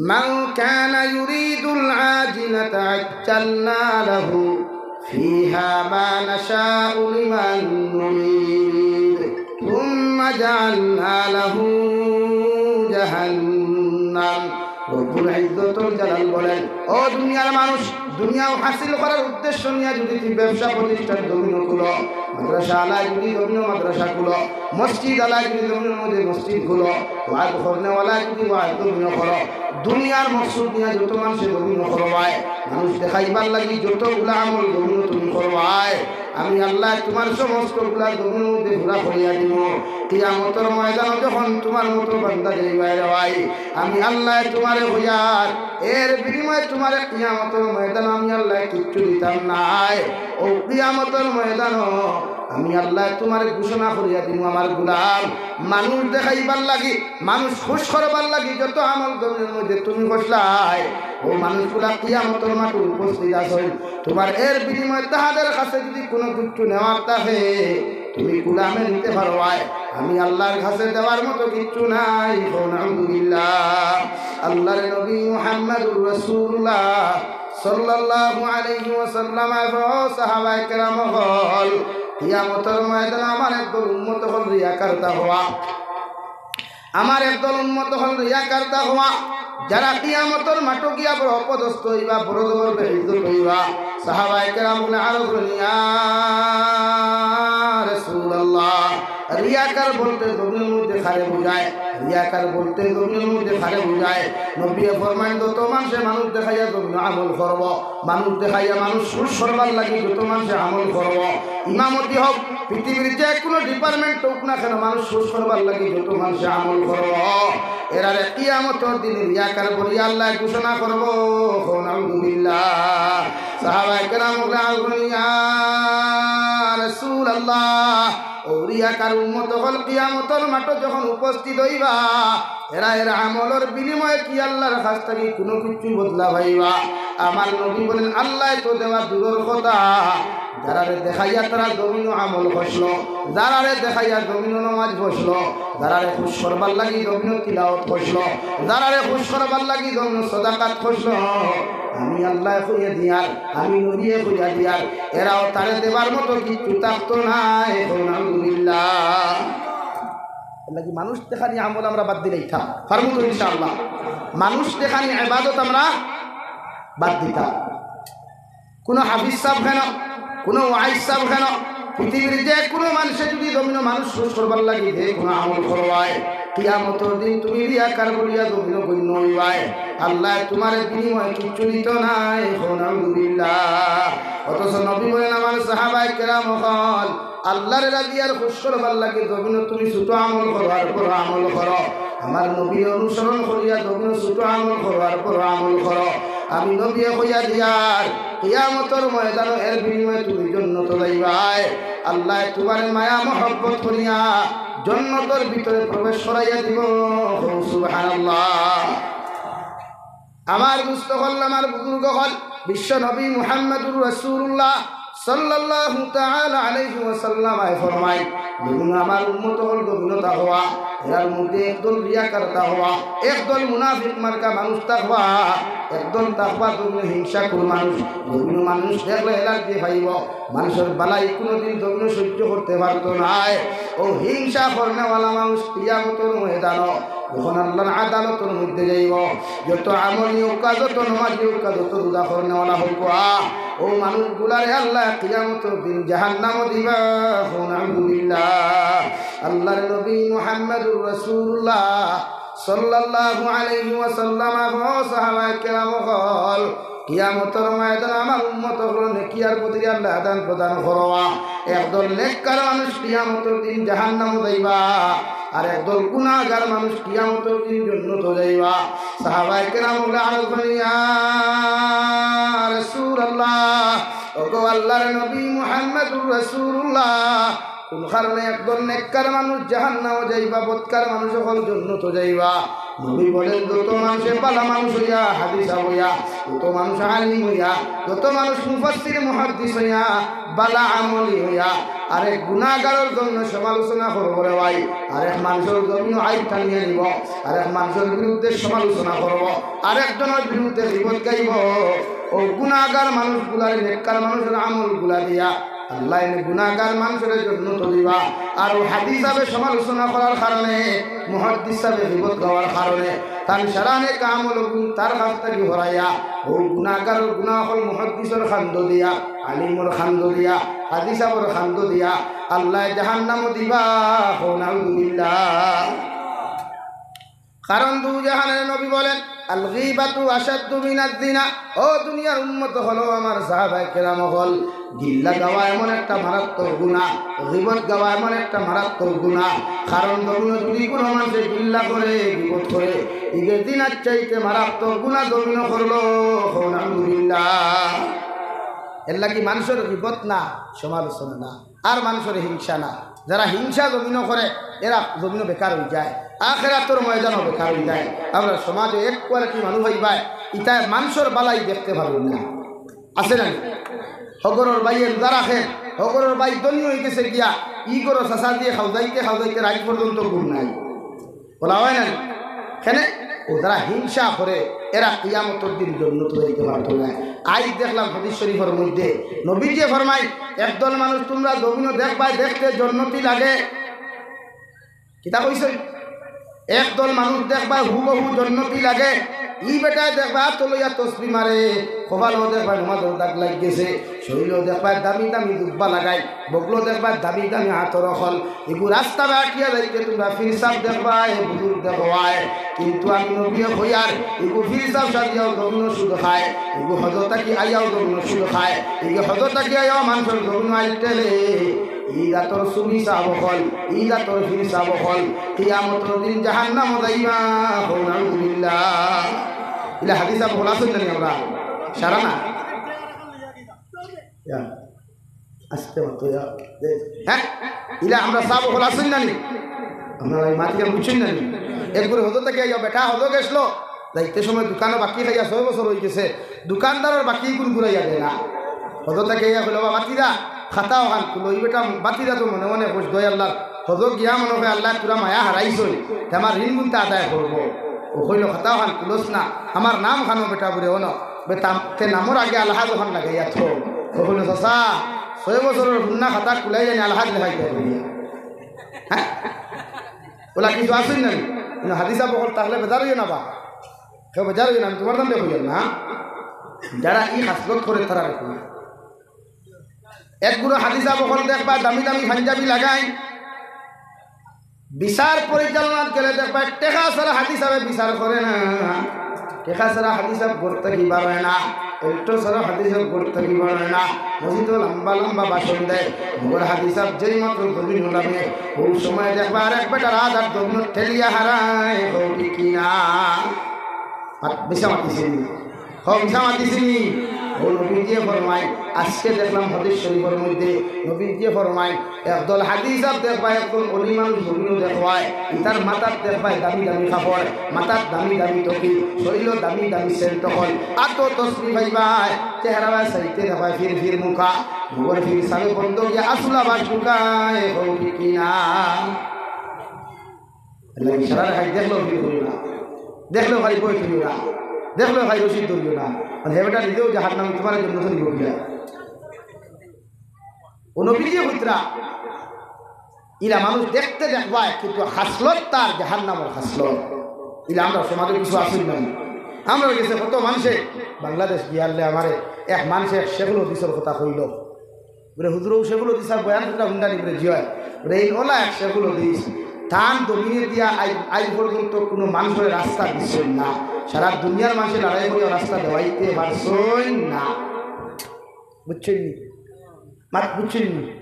"মান কানা ইউরিদুল আজিলাতা আজ্জালনা লাহু ফিহা মা নাশাউ লিমান নুরিদ, সুম্মা জাআলনা লাহু জাহান্নাম।" রব্বুল ইজ্জতুল জালাল বলেন, ও দুনিয়ার মানুষ, দুনিয়াও হাসিল করার উদ্দেশ্য নিয়া যদি তুমি ব্যবসা প্রতিষ্ঠান জমিনো খুলো, মাদ্রাসা আলায় যদি জমিনো মাদ্রাসা খুলো, মসজিদ আলায় যদি জমিনর মধ্যে মসজিদ খুলো, ওয়াজ করনেওয়ালায় যদি ওয়াজ জমিনো করো, দুনিয়ার মকসুদ নিয়া যত মানষে জমিনো করো ভাই, মানুষ দেখাইবার লাগি যতগুলা আমল জমিনো তুমি করো ভাই, আমি আল্লায় তুমার সমস্তগুলা জমিনর মধ্যে পুরা করিয়া দিমু। কিয়ামতর ময়দানো যখন তুমার মতো বান্দা যাইবায় রে ভাই, আমি আল্লায় তুমারে কইয়ার, এর বিনিময়ে তুমারে কিয়ামতর ময়দানো আমি আল্লায় কিচ্ছু দিতাম নায়। ও কিয়ামতর ময়দানো আমি আল্লায় তুমারে ঘোষণা করিয়া দিমু, আমার গোলাম, মানুষ দেখাইবার লাগি, মানুষ খুশ করবার লাগি যত আমল জমিনর মধ্যে তুমি করছলায়, ও মানুষগুলা কিয়ামতর মাঠো উপস্থিত আছইন। তুমার এর বিনিময়ে তাহাদের কাছে যদি কুনু কিচ্ছু নেওয়ার থাকে, তুমি গোলামে নিতে পারবায়। আমি আল্লার কাছে দেওয়ার মতো কিচ্ছু নাই। কও নাউজুবিল্লাহ। আল্লার নবী মুহাম্মাদুর রাসূলুল্লাহ সাল্লাল্লাহু আলাইহি ওয়াসাল্লাম, ও সাহাবায়ে কেরাম অকল, কিয়ামতর ময়দানে আমার একদল উম্মত অকল রিয়াকার তা হওয়া। আমার একদল উম্মত অকল রিয়াকার তা হওয়া, যারা কিয়ামতর মাঠো গিয়া বড় অপদস্থ অইবা, বড় জবর বেইজ্জত অইবা। সাহাবায়ে কেরাম বলে, আরো বলেন, ইয়া রাসূলুল্লাহ, রিয়াকার বলতে জমিনর মধ্যে কারে বুঝায়? রিয়াকার বলতে জমিনর মধ্যে কারে বুঝায়? নবীয়ে ফরমাইন, যত মানষে মানুষ দেখাইয়া জমিনো আমল করবো, মানুষ দেখাইয়া মানুষ খুশ করবার লাগি যত মানষে আমল করবো, ইমামতি হোক, পৃথিবীর যে কুনু ডিপার্টমেন্ট হোক না কেন, মানুষ খুশ করবার লাগি যত মানষে আমল করবো, এরারে কিয়ামতর দিন রিয়াকার বলিয়া আল্লায় ঘোষণা করবো। কও নাউজুবিল্লাহ। সাহাবায়ে কেরাম বলে, ইয়া রাসূলুল্লাহ, ও রিয়াকার উম্মত অকল কিয়ামতর মাঠো যখন উপস্থিত অইবা, এরা এরা আমলর বিনিময়ে কি আল্লার কাছ থাকি কুনু কিচ্ছু বদলা পাইবা? আমার নবী বলেন, আল্লায় তো দেওয়া দূরর কথা, যারারে দেখাইয়া তারা জমিনো আমল করছিল, যারারে দেখাইয়া জমিনো নামাজ পড়ছিল, যারারে খুশ করবার লাগি জমিনো তিলাওয়াত করছিল, যারারে খুশ করবার লাগি জমিনো সদাকাত করছিল, আমি আল্লায় কইয়া দিয়ার, আমি নবীয়ে কইয়া দিয়ার, এরাও তারে দেবার মতো কিচ্ছু থাকতো নায়। কও নাউজুবিল্লাহ। এরলাগি মানুষ দেখানি আমল আমরা বাদ দিলাইতাম, পারমু তো ইনশাআল্লাহ। মানুষ দেখানি ইবাদত আমরা বাদ দিতাম। কুনু হাফিজ সাব কেন, কুনু ওয়াইজ সাব কেন, পৃথিবীর যে কুনু মানষে যুদি জমিনো মানুষ খুশ করবার লাগি যে কুনু আমল করবায়, কিয়ামতর দিন তুমি রিয়াকার বলিয়া জমিনো গণ্য অইবায়। আল্লায় তুমারে বিনিময়ে কিচ্ছু দিতো নায়। কও নাউজুবিল্লাহ। অথচ নবী বলেন, আমার সাহাবায়ে কেরাম অকল, আল্লারে রাজি আর খুশ করবার লাগি জমিনো তুমি ছোট আমল করো আর বড় আমল করো, আমার নবীর অনুসরণ করিয়া জমিনো ছোট আমল করো আর বড় আমল করো। আমি নবীয়ে কইয়া দিয়ার, কিয়ামতর ময়দানো এর বিনিময়ে তুমি জন্নতো যাইবায়। আল্লায় তুমারে মায়া মহব্বত করিয়া জন্নতর ভিতরে প্রবেশ করাইয়া দিবো। কও সুবহানাল্লাহ। আমার দুস্ত অকল, আমার বুজুর্গ অকল, বিশ্ব নবী মুহাম্মাদুর রাসূলুল্লাহ সাল্লাল্লাহু তাআলা আলাইহি ওয়াসাল্লাম আয় ফরমায়, জমিনো আমার উম্মত অকল জমিনো থাকবা, এরার মধ্যে একদল রিয়াকার থাকবা, একদল মুনাফিক মার্কা মানুষ থাকবা, একদল থাকবা জমিনো হিংসাখুর মানুষ, জমিনো মানুষ দেখলে এলার্জি পাইবো, মানুষর বালাই কুনুদিন জমিনো সহ্য করতে পারতো নায়। অউ হিংসা করনেওয়ালা মানুষ কিয়ামতর ময়দানো যখন আল্লার আদালতর মধ্যে যাইবো, যত আমলি অউক্কা, যত নমাজি অউক্কা, যত রোজা করনেওয়ালা অউক্কা, অউ মানুষগুলারে আল্লায় কিয়ামতর দিন জাহান্নামো দিবা। কও নাউজুবিল্লাহ। আল্লার নবী মুহাম্মাদুর রাসূলুল্লাহ সাল্লাল্লাহু আলাইহি ওয়াসাল্লাম, ও সাহাবায়ে কেরাম অকল, কিয়ামতর ময়দানো আমার উম্মত অকলরে নেকি আর বদরি আল্লায় আদান প্রদান করবা। একদল নেককার মানুষ কিয়ামতর দিন জাহান্নামো যাইবা, আর একদল গুনাগার মানুষ কিয়ামতর দিন জন্নতো যাইবা। সাহাবায়ে কেরাম অকলে আরজ করইন, ইয়া রাসূলুল্লাহ, ওগো আল্লার নবী মুহাম্মাদুর রাসূলুল্লাহ, কুন কারণে একদল নেককার মানুষ জাহান্নামো যাইবা, বদকার মানুষ অকল জন্নতো যাইবা? নবী বলেন, যত মানষে বালা মানুষ অইয়া, হাফিজ সাব অইয়া, যত মানুষ আলিম অইয়া, যত মানুষ মুফাসসির মুহাদ্দিস অইয়া, বালা আমলি অইয়া, আরেক গুনাগারর জমিনো সমালোচনা করবো রে ভাই, আরেক মানষর জমিনো আইব টানিয়া নিবো, আরেক মানষর বিরুদ্ধে সমালোচনা করবো, আরেকজনর বিরুদ্ধে গীবত গাইবো, অউ গুনাগার মানুষগুলারে নেককার মানুষর আমলগুলা দিয়া আল্লায় এনে গুনাগার মানষরে জন্নতো দিবা। আর অউ হাফিজ সাবে সমালোচনা করার কারণে, মুহাদ্দিস সাবে গীবত গাওয়ার কারণে, তান সারা নেক আমলগুন তার কাছ থাকি হরাইয়া, অউ গুনাগারর গুনা অকল মুহাদ্দিসর কান্দো দিয়া, আলিমর কান্দো দিয়া, হাফিজ সাবর কান্দো দিয়া আল্লায় জাহান্নামো দিবা। কও নাউজুবিল্লাহ। কারণ দুজাহানের নবী বলেন, আল গীবাতু আশাদ্দু মিনাজ জিনা। ও দুনিয়ার উম্মত অকল, আমার সাহাবায়ে কেরাম অকল, গিল্লা গাওয়া এমন একটা মারাত্মক গুনা, গীবত গাওয়া এমন একটা মারাত্মক গুনা। কারণ জমিনো যুদি কুনু মানষে গিল্লা করে, গীবত করে, ইগে জিনার চাইতে মারাত্মক গুনা জমিনো করলো। কও নাউজুবিল্লাহ। এরলাগি মানষর গীবত না, সমালোচনা না। আর মানষর হিংসা না। যারা হিংসা জমিনো করে, এরা জমিনো বেকার অইযায়, আখেরাতর ময়দানো বেকার অইযায়। আমরার সমাজো এক quality মানুষ অইবায়, ইতায় মানষর বালাই দেখতে পারইন না। আছে না? হগরর ভাইয়ে রোজা রাখে, হগরর ভাই ধনী অইগেছে গিয়া, ই ঘরর চাচাজিয়ে খাওজাইতে খাওজাইতে রাইত পর্যন্ত ঘুম নাই। বলা অয় না? কেনে? অউ যারা হিংসা করে, এরা কিয়ামতর দিন জন্নতো যাইতে পারতো নায়। আইজ দেখলাম হাদিস শরিফর মধ্যে নবীজিয়ে ফরমাইন, একদল মানুষ তুমরা জমিনো দেখবায়, দেখতে জন্নতি লাগে। কিতা কইছইন? একদল মানুষ দেখবায় হুবহু জন্নতি লাগে। ই বেটায় দেখবায় আতো লইয়া তসবি মারে, কপালো দেখবায় নমাজর দাগ লাগিগেছে, শরীলো দেখবায় দামি দামি জুব্বা লাগাইল, বগলো দেখবায় দামি দামি আতর অকল। ইগু রাস্তা বায় আটিয়া যাইতে তুমরা পীর সাব দেখবায়, বুজুর্গ দেখবায়। কিন্তু আমি নবীয়ে কইয়ার, ইগু পীর সাব সাজিয়াও জমিনো সুদ খায়, ইগু হজ থাকি আইয়াও জমিনো সুদ খায়, ইগু হজ থাকি আইয়াও মানষর জমিনো আইল ঠেলে। ই জাতর সুফি সাব অকল, ই জাতর পীর সাব অকল, কিয়ামতর দিন জাহান্নামো যাইবা। কও নাউজুবিল্লাহ। ইলা হাফিজ সাব অকল আছইন না নি আমরা? সারা না? ইয়া। আস্তে মাতো ইয়া। হ্যাঁ? ইলা আমরার সাব অকল আছইন না নি? আমরার এই মাতিয়ে বুঝছইন না নি? এক ঘুরে হজ থাকি আইয়া বেটা হজ গেছলো, যাইতে সময় দোকানো বাকি খাইয়া ছয় বছর অইগেছে, দোকানদারর বাকি গুন ঘুরাইয়া দেয় না। হজ থাকি আইয়া কইলো, "বাবা, বাতিজা, খাতা অখান খুলো।" ই বেটা বাতিজা তো মনে মনে কইছে, "দয় আল্লাহ, হজ গিয়া মনে অয় আল্লায় থুড়া মায়া হারাইছইন, তে আমার ঋণ গুনতা আদায় করবো।" অউ কইলো, "খাতা অখান খুলস না, আমার নাম খানো বেটা বুড়ে অনো, বেটা তে নামর আগে আলহাজ অখান লাগাইয়া থ।" অউ কইলো, "চাচা, ছয় বছরর পুরনা খাতা খুলাই জানি আলহাজ লেখাইতা বুলিয়া।" হ্যাঁ? অলা কিছু আছইন না নি? কিন্তু হাজি সাব অকল থাকলে বেজার অইও না বা। কেউ বেজার অইও না, আমি তুমার দাম দেখো না। যারা ই খাসলত করে তারা রাখো। এক গুরু হাজি সাব অকল দেখবা দামি দামি পাঞ্জাবি লাগাইন, বিচার পরিচালনাত গেলে দেখবা টেকা ছাড়া হাজি সাবে বিচার করে না। টেকা ছাড়া হাজি সাব ঘর থাকি বার অয় না, অল্টো ছাড়া হাজি সাব ঘর থাকি বার অয় না। মসজিদো লম্বা লম্বা ভাষণ দেয়, মগর হাজি সাব যেই মাত্র জমিনো লামে, অউ সময় দেখবা আরেক বেটার আত আর জমিনো ঠেলিয়া হারায়, কও ঠিক কি না? আর মিছা মাতিছি নি? কও মিছা মাতিছি নি? অউ নবীজিয়ে ফরমাইন, আজকে দেখলাম হাদিস শরীফর মধ্যে নবীজিয়ে ফরমাইন, একদল হাজি সাব দেখবায়, একজন অলি মানুষ জমিনো দেখবায়, ইতার মাথাত দেখবায় দামি দামি কাপড়, মাথাত দামি দামি টুপি, শরীলো দামি দামি সেন্ট অকল, আতো তসবি পাইবায়, চেহারা বায় চাইতে দেখবায় ফির ফির মুখা, মগর ফির সাবে বন্ধ গিয়া আসুলা বাস ঢুকায়, কও ঠিক কি না? আল্লাহ ইশারা দেখাই, দেখলেও ফির করিও না, দেখলেও খালি বই তুলিও না, দেখলেও খালি রশিদ ধরিও না। মানে হে বেটা নিজেও জাহান্নামে, তুমার জন্য ধরিব কিনা? অউ নবীজিয়ে কইতরা, ইলা মানুষ দেখতে দেখবায়, কিন্তু খাসলত তার জাহান্নামর খাসলত। ইলা আমরার সমাজো কিছু আছইন না নি? আমরার গেছে কত মানষে, বাংলাদেশ গিয়ারলে আমারে এক মানষে এক শেখুল হাদিসর কথা কইলো। বুলে, "হুজুর, অউ শেখুল হাদিস সাব বয়ান কররা হুনরা নি?" বুলে, "জি অয়।" বুলে, "এইন অলা এক শেখুল হাদিস, তান জমিনে দিয়া আইজ, আইজ পর্যন্ত কুনু মানষরে রাস্তা দিছইন না, সারা দুনিয়ার মানষে লড়াই করিয়া রাস্তা দেওয়াইতে পারছইন না।" বুঝছইন নি? মাত বুঝছইন নি?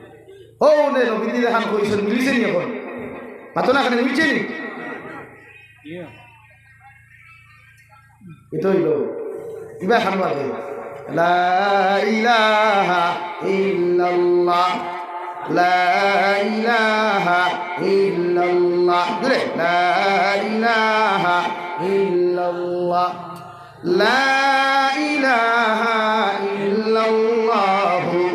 অউ নে নবীজিয়ে যেখান কইছইন, মিলিছে নি অখন? মাতো না, অখান মিলছে নি? ইতা অইলো। ইবা খান বাদে। লা ইলাহা ইল্লাল্লাহ, লা ইলাহা ইল্লাল্লাহ। জোরে। লা ইলাহা ইল্লাল্লাহ। লা ইলাহা ইল্লাল্লাহু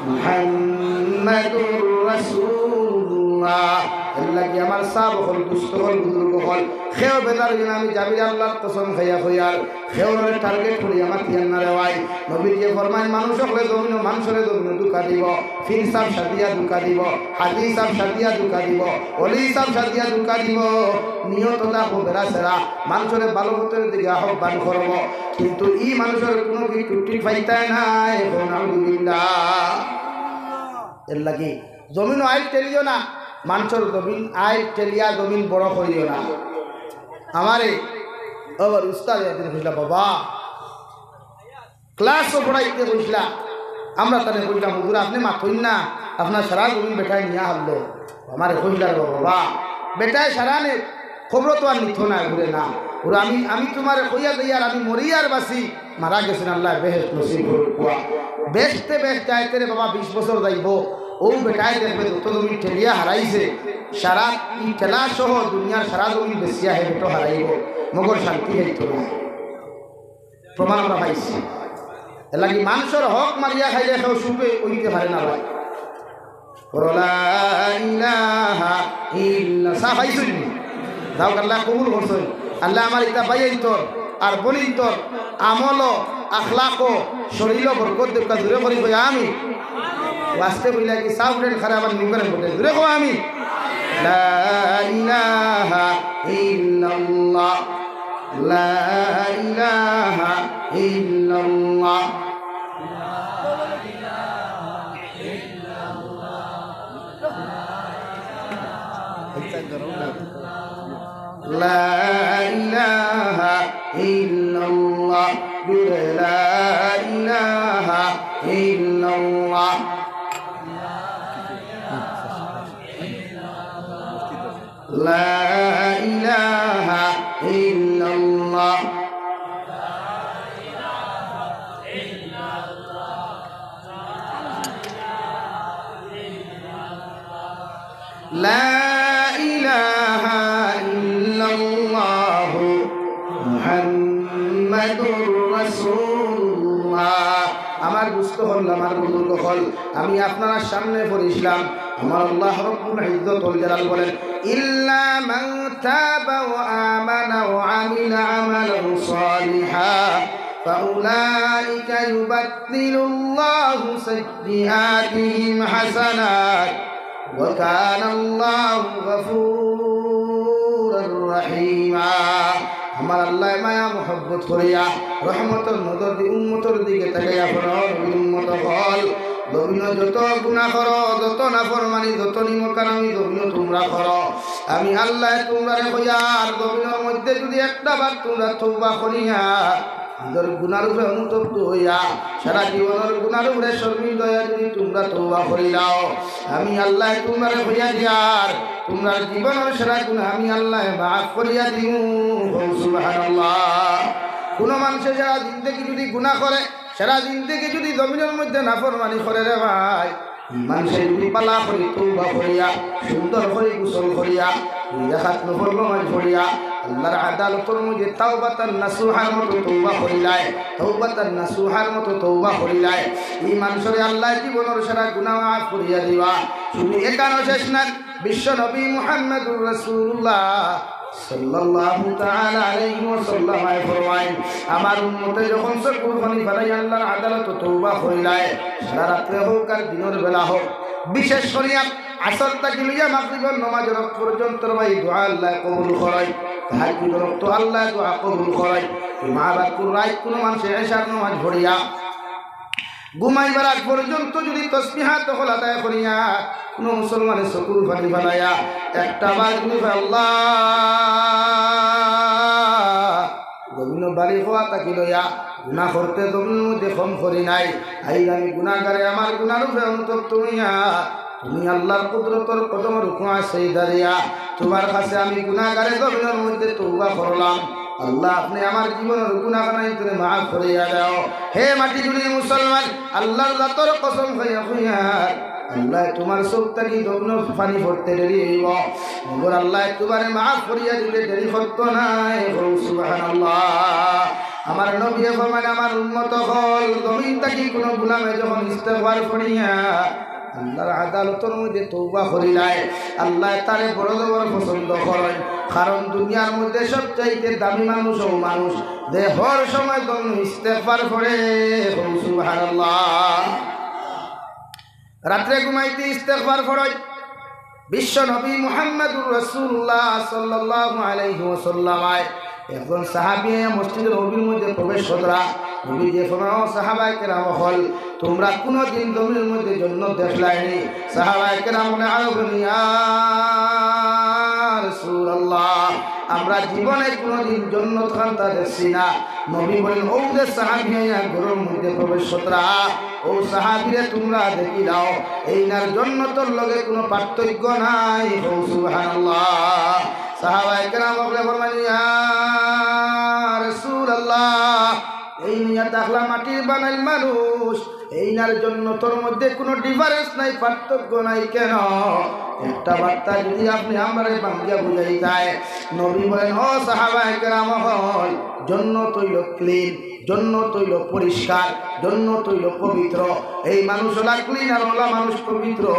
মুহাম্মাদুর রাসূলুল্লাহ। এরলাগি আমার সাব অকল, দুস্ত অকল, বুজুর্গ অকল, কেউ বেজার অইও না, আমি জাবির আল্লাহর কসম খাইয়া কইয়ার, কেউরে টার্গেট করিয়া মাতিয়ার না রে ভাই। নবীজিয়ে ফরমাইন, মানুষ অকলে জমিনো, মানষরে জমিনো ধুকা দিবো, পীর সাব সাদিয়া ধুকা দিবো, হাজি সাব সাদিয়া ধুকা দিবো, অলি সাব সাদিয়া ধুকা দিবো, নিয়ত থাকবো বেড়া সেরা, মানষরে ভালা পথর দিকে আহ্বান করবো, কিন্তু ই মানষর কুনু কিচ্ছু ঠিক পাইতায় নায়। কও নাউজুবিল্লাহ। এরলাগি জমিনো আইল ঠেলিও না, মানষর জমিন আইল ঠেলিয়া জমিন বড় করিও না। আমারে আবার উস্তাদে একদিন কইলা, বাবা, ক্লাসো পড়াইতে কইছলা, আমরা তানে কইলাম, "হুজুর, আপনে মাতইন না, আপনার সারা জমিন বেটায় নিয়া হারলো।" আমারে কইলা, "রে বাবা, বেটায় সারা নে, কবরো তো আর নিতো নায়, ঘুরে না।" ওরা আমি, আমি তুমারে কইয়া যাইয়ার, আমি মরি আর বাঁচি, মারা গেছইন, আল্লায় বেহেশত নসিব করুক্কা। বেহেশতে বেহেশত যাইতে রে বাবা, বিশ বছর যাইবো, অউ বেটায় দেখবে যত জমিন ঠেলিয়া হারাইছে, সারা ই ঠেলা সহ দুনিয়ার সারা জমিন বেচিয়া হে বেটো হারাইবো, মগর শান্তি পাইতো না। প্রমাণ আমরা পাইছি। এরলাগি মানষর হক মারিয়া খাইলে কেউ সুখে অইতে পারে না ভাই। বলো, লা ইলাহা ইল্লা-, সাফ আইছইন নি? যাউক, আল্লায় কবুল করছইন। আল্লায় আমার ইতা ভাইয়াইন্তর আর বইনাইন্তর আমলো, আখলাকো, শরীলো বরকত দেউক্কা, জুরে করি কই আমিন। আস্তে কইলা কি সাফ রেল খারাপ আর নিউগারে বটে, জুরে কও আমিন। লা ইলাহা ইল্লাল্লাহ। لا إله إلا الله. لا إله إلا الله. لا إله إلا الله. لا إله إلا الله. لا إله إلا الله محمد رسول الله. আমার দুস্ত অকল, আমার বুজুর্গ অকল, আমি আপনারার সামনে পড়ছিলাম, আমার আল্লাহ রব্বুল ইজ্জত ওয়াল জালাল বলেন, "ইল্লা মান তাবা ওয়া আমানা ওয়া আমিলা আমালান সালিহা, ফাউলাইকা ইউবাদদিলুল্লাহু সাইয়্যিআতিহিম হাসানাত, ওয়া কানাল্লাহু গাফুরার রাহিমা।" আমার আল্লাহ মায়া মহব্বত করিয়া রহমতর নজর দি উম্মতর দিকে তাকাইয়া ফরমাইন, উম্মত অকল, জমিনো যত গুনাহ করো, যত নাফরমানি, যত নিমকহারামি জমিনো তুমরা করো, আমি আল্লাহ তুমরারে কইয়ার, জমিনর মধ্যে যুদি একটা বার তুমরা তওবা করিয়া, নিজর গুনার উপরে অনুতপ্ত অইয়া, সারা জীবনর গুনার উপরে শর্মিন্দা অইয়া যুদি তুমরা তওবা করিলাও, আমি আল্লাহ তুমরারে কইয়া দিয়ার, তুমরার জীবনর সারা গুনাহ আমি আল্লাহ মাফ করিয়া দিমু। কও সুবহানাল্লাহ। কুনু মানষে সারা জিন্দেগি যুদি গুনাহ করে, সারা জিন্দেগি যুদি জমিনর মধ্যে নাফরমানি করে রে ভাই, ই মানষে যুদি ভালা করি তওবা করিয়া, সুন্দর করি গোসল করিয়া, দুই রাকাত নফল নমাজ পড়িয়া, আল্লাহর আদালতর মধ্যে তাওবাতান নাসুহার মতো তওবা করিলায়, তাওবাতান নাসুহার মতো তওবা করিলায়, ই মানষরে আল্লাহ জীবনর সারা গুনাহ মাফ করিয়া দিবা। শুধু এখানো শেষ না, বিশ্ব নবী মুহাম্মদুর রাসূলুল্লাহ সাল্লাল্লাহু তাআলা আলাইহি ওয়াসাল্লাম ফরমাইন, আমার উম্মতে যখন চকুর পানি ফালাই আল্লাহর আদালতো তওবা করিলায়, সারা রাত্রে হোক আর দিনর বেলা হোক, বিশেষ করিয়া আসর থাকি লইয়া মাগরিবর নমাজর অক্ত পর্যন্ত রে ভাই দোয়া আল্লাহ কবুল করইন, তাহাজ্জুদর অক্ত আল্লাহ দোয়া কবুল করইন। এই মা বাপুর রাইত কুনু মানষে এশার নমাজ পড়িয়া ঘুমাইবার আগ পর্যন্ত যুদি তসবিহাত অকল আদায় করিয়া কুনু মুসলমানে চকুর পানি ফালাইয়া একটা বার যুদি কয়, "আল্লাহ, জমিনো বালিগ অওয়া থাকি লইয়া গুনাহ করতে জমিনর মধ্যে কম করি নাই, আইজ আমি গুনাহগারে আমার গুনার উপরে অনুতপ্ত অইয়া তুমি আল্লাহর কুদরতর কদমর রুকুআ সেজদা দিয়া তুমার কাছে আমি গুনাহগারে জমিনর মধ্যে তওবা করলাম। আল্লাহ, আপনে আমার জীবনর গুনাহ খানাইন তুমি মাফ করিয়া দেও।" হে মাটি দুনিয়া মুসলমান, আল্লাহর জাতর কসম খাইয়া কইয়ার, আল্লাহ, তুমার চউখ থাকি জমিনর পানি পড়তে দেরি অইবো, মগর আল্লাহ তুমারে মাফ করিয়া দিতে দেরি করতো নায়। কও সুবহানাল্লাহ। আমার নবীয়ে ফরমাইন, আমার উম্মত অকল, জমিন থাকি কুনু গোলামে যখন ইস্তেগফার পড়িয়া আল্লাহর আদালতর মধ্যে তওবা করিলায়, আল্লাহ তারে বড় জবর পছন্দ করইন। কারণ দুনিয়ার মধ্যে সবচাইতে দামি মানুষ অউ মানুষ, যে হর সময় জন্য ইস্তেগফার পড়ে। কও সুবহানাল্লাহ। রাত্রে ঘুমাইতে ইস্তেগফার পড়ে। বিশ্ব নবী মুহাম্মাদুর রাসূলুল্লাহ সাল্লাল্লাহু আলাইহি ওয়াসাল্লাম আয় একজন সাহাবী আইয়া মসজিদে নববীর মধ্যে প্রবেশ কররা। নবীজিয়ে ফরমাইন, "ও সাহাবায়ে কেরাম অকল, তুমরা কুনুদিন জমিনর মধ্যে জন্নত দেখলায়নি?" সাহাবায়ে কেরাম অকলে আরো বলেন, "ইয়া রাসূলুল্লাহ, আমরা জীবনে কুনুদিন জন্নত খান্তা দেখছি না।" নবী বলেন, "অউ যে সাহাবী আইয়া ঘরর মধ্যে প্রবেশ কররা, অউ সাহাবীরে তুমরা দেখিলাও, এইনার জন্নতর লগে কুনু পার্থক্য নাই।" কও সুবহানাল্লাহ। সাহাবায়ে কেরাম অকলে ফরমাইন, "ইয়া রাসূলুল্লাহ, এইন ইয়া তাকলা মাটির বানাইল মানুষ, এইনার জন্নতর মধ্যে কুনু difference নাই, পার্থক্য নাই কেনে? একটা বার্তা যুদি আপনে আমরারে ভাঙ্গিয়া বুঝাইতায়।" নবী বলেন, "ও সাহাবায়ে কেরাম অকল, জন্নত অইলো clean, জন্নত অইলো পরিষ্কার, জন্নত অইলো পবিত্র। এই মানুষ অলা clean আর অলা মানুষ পবিত্র,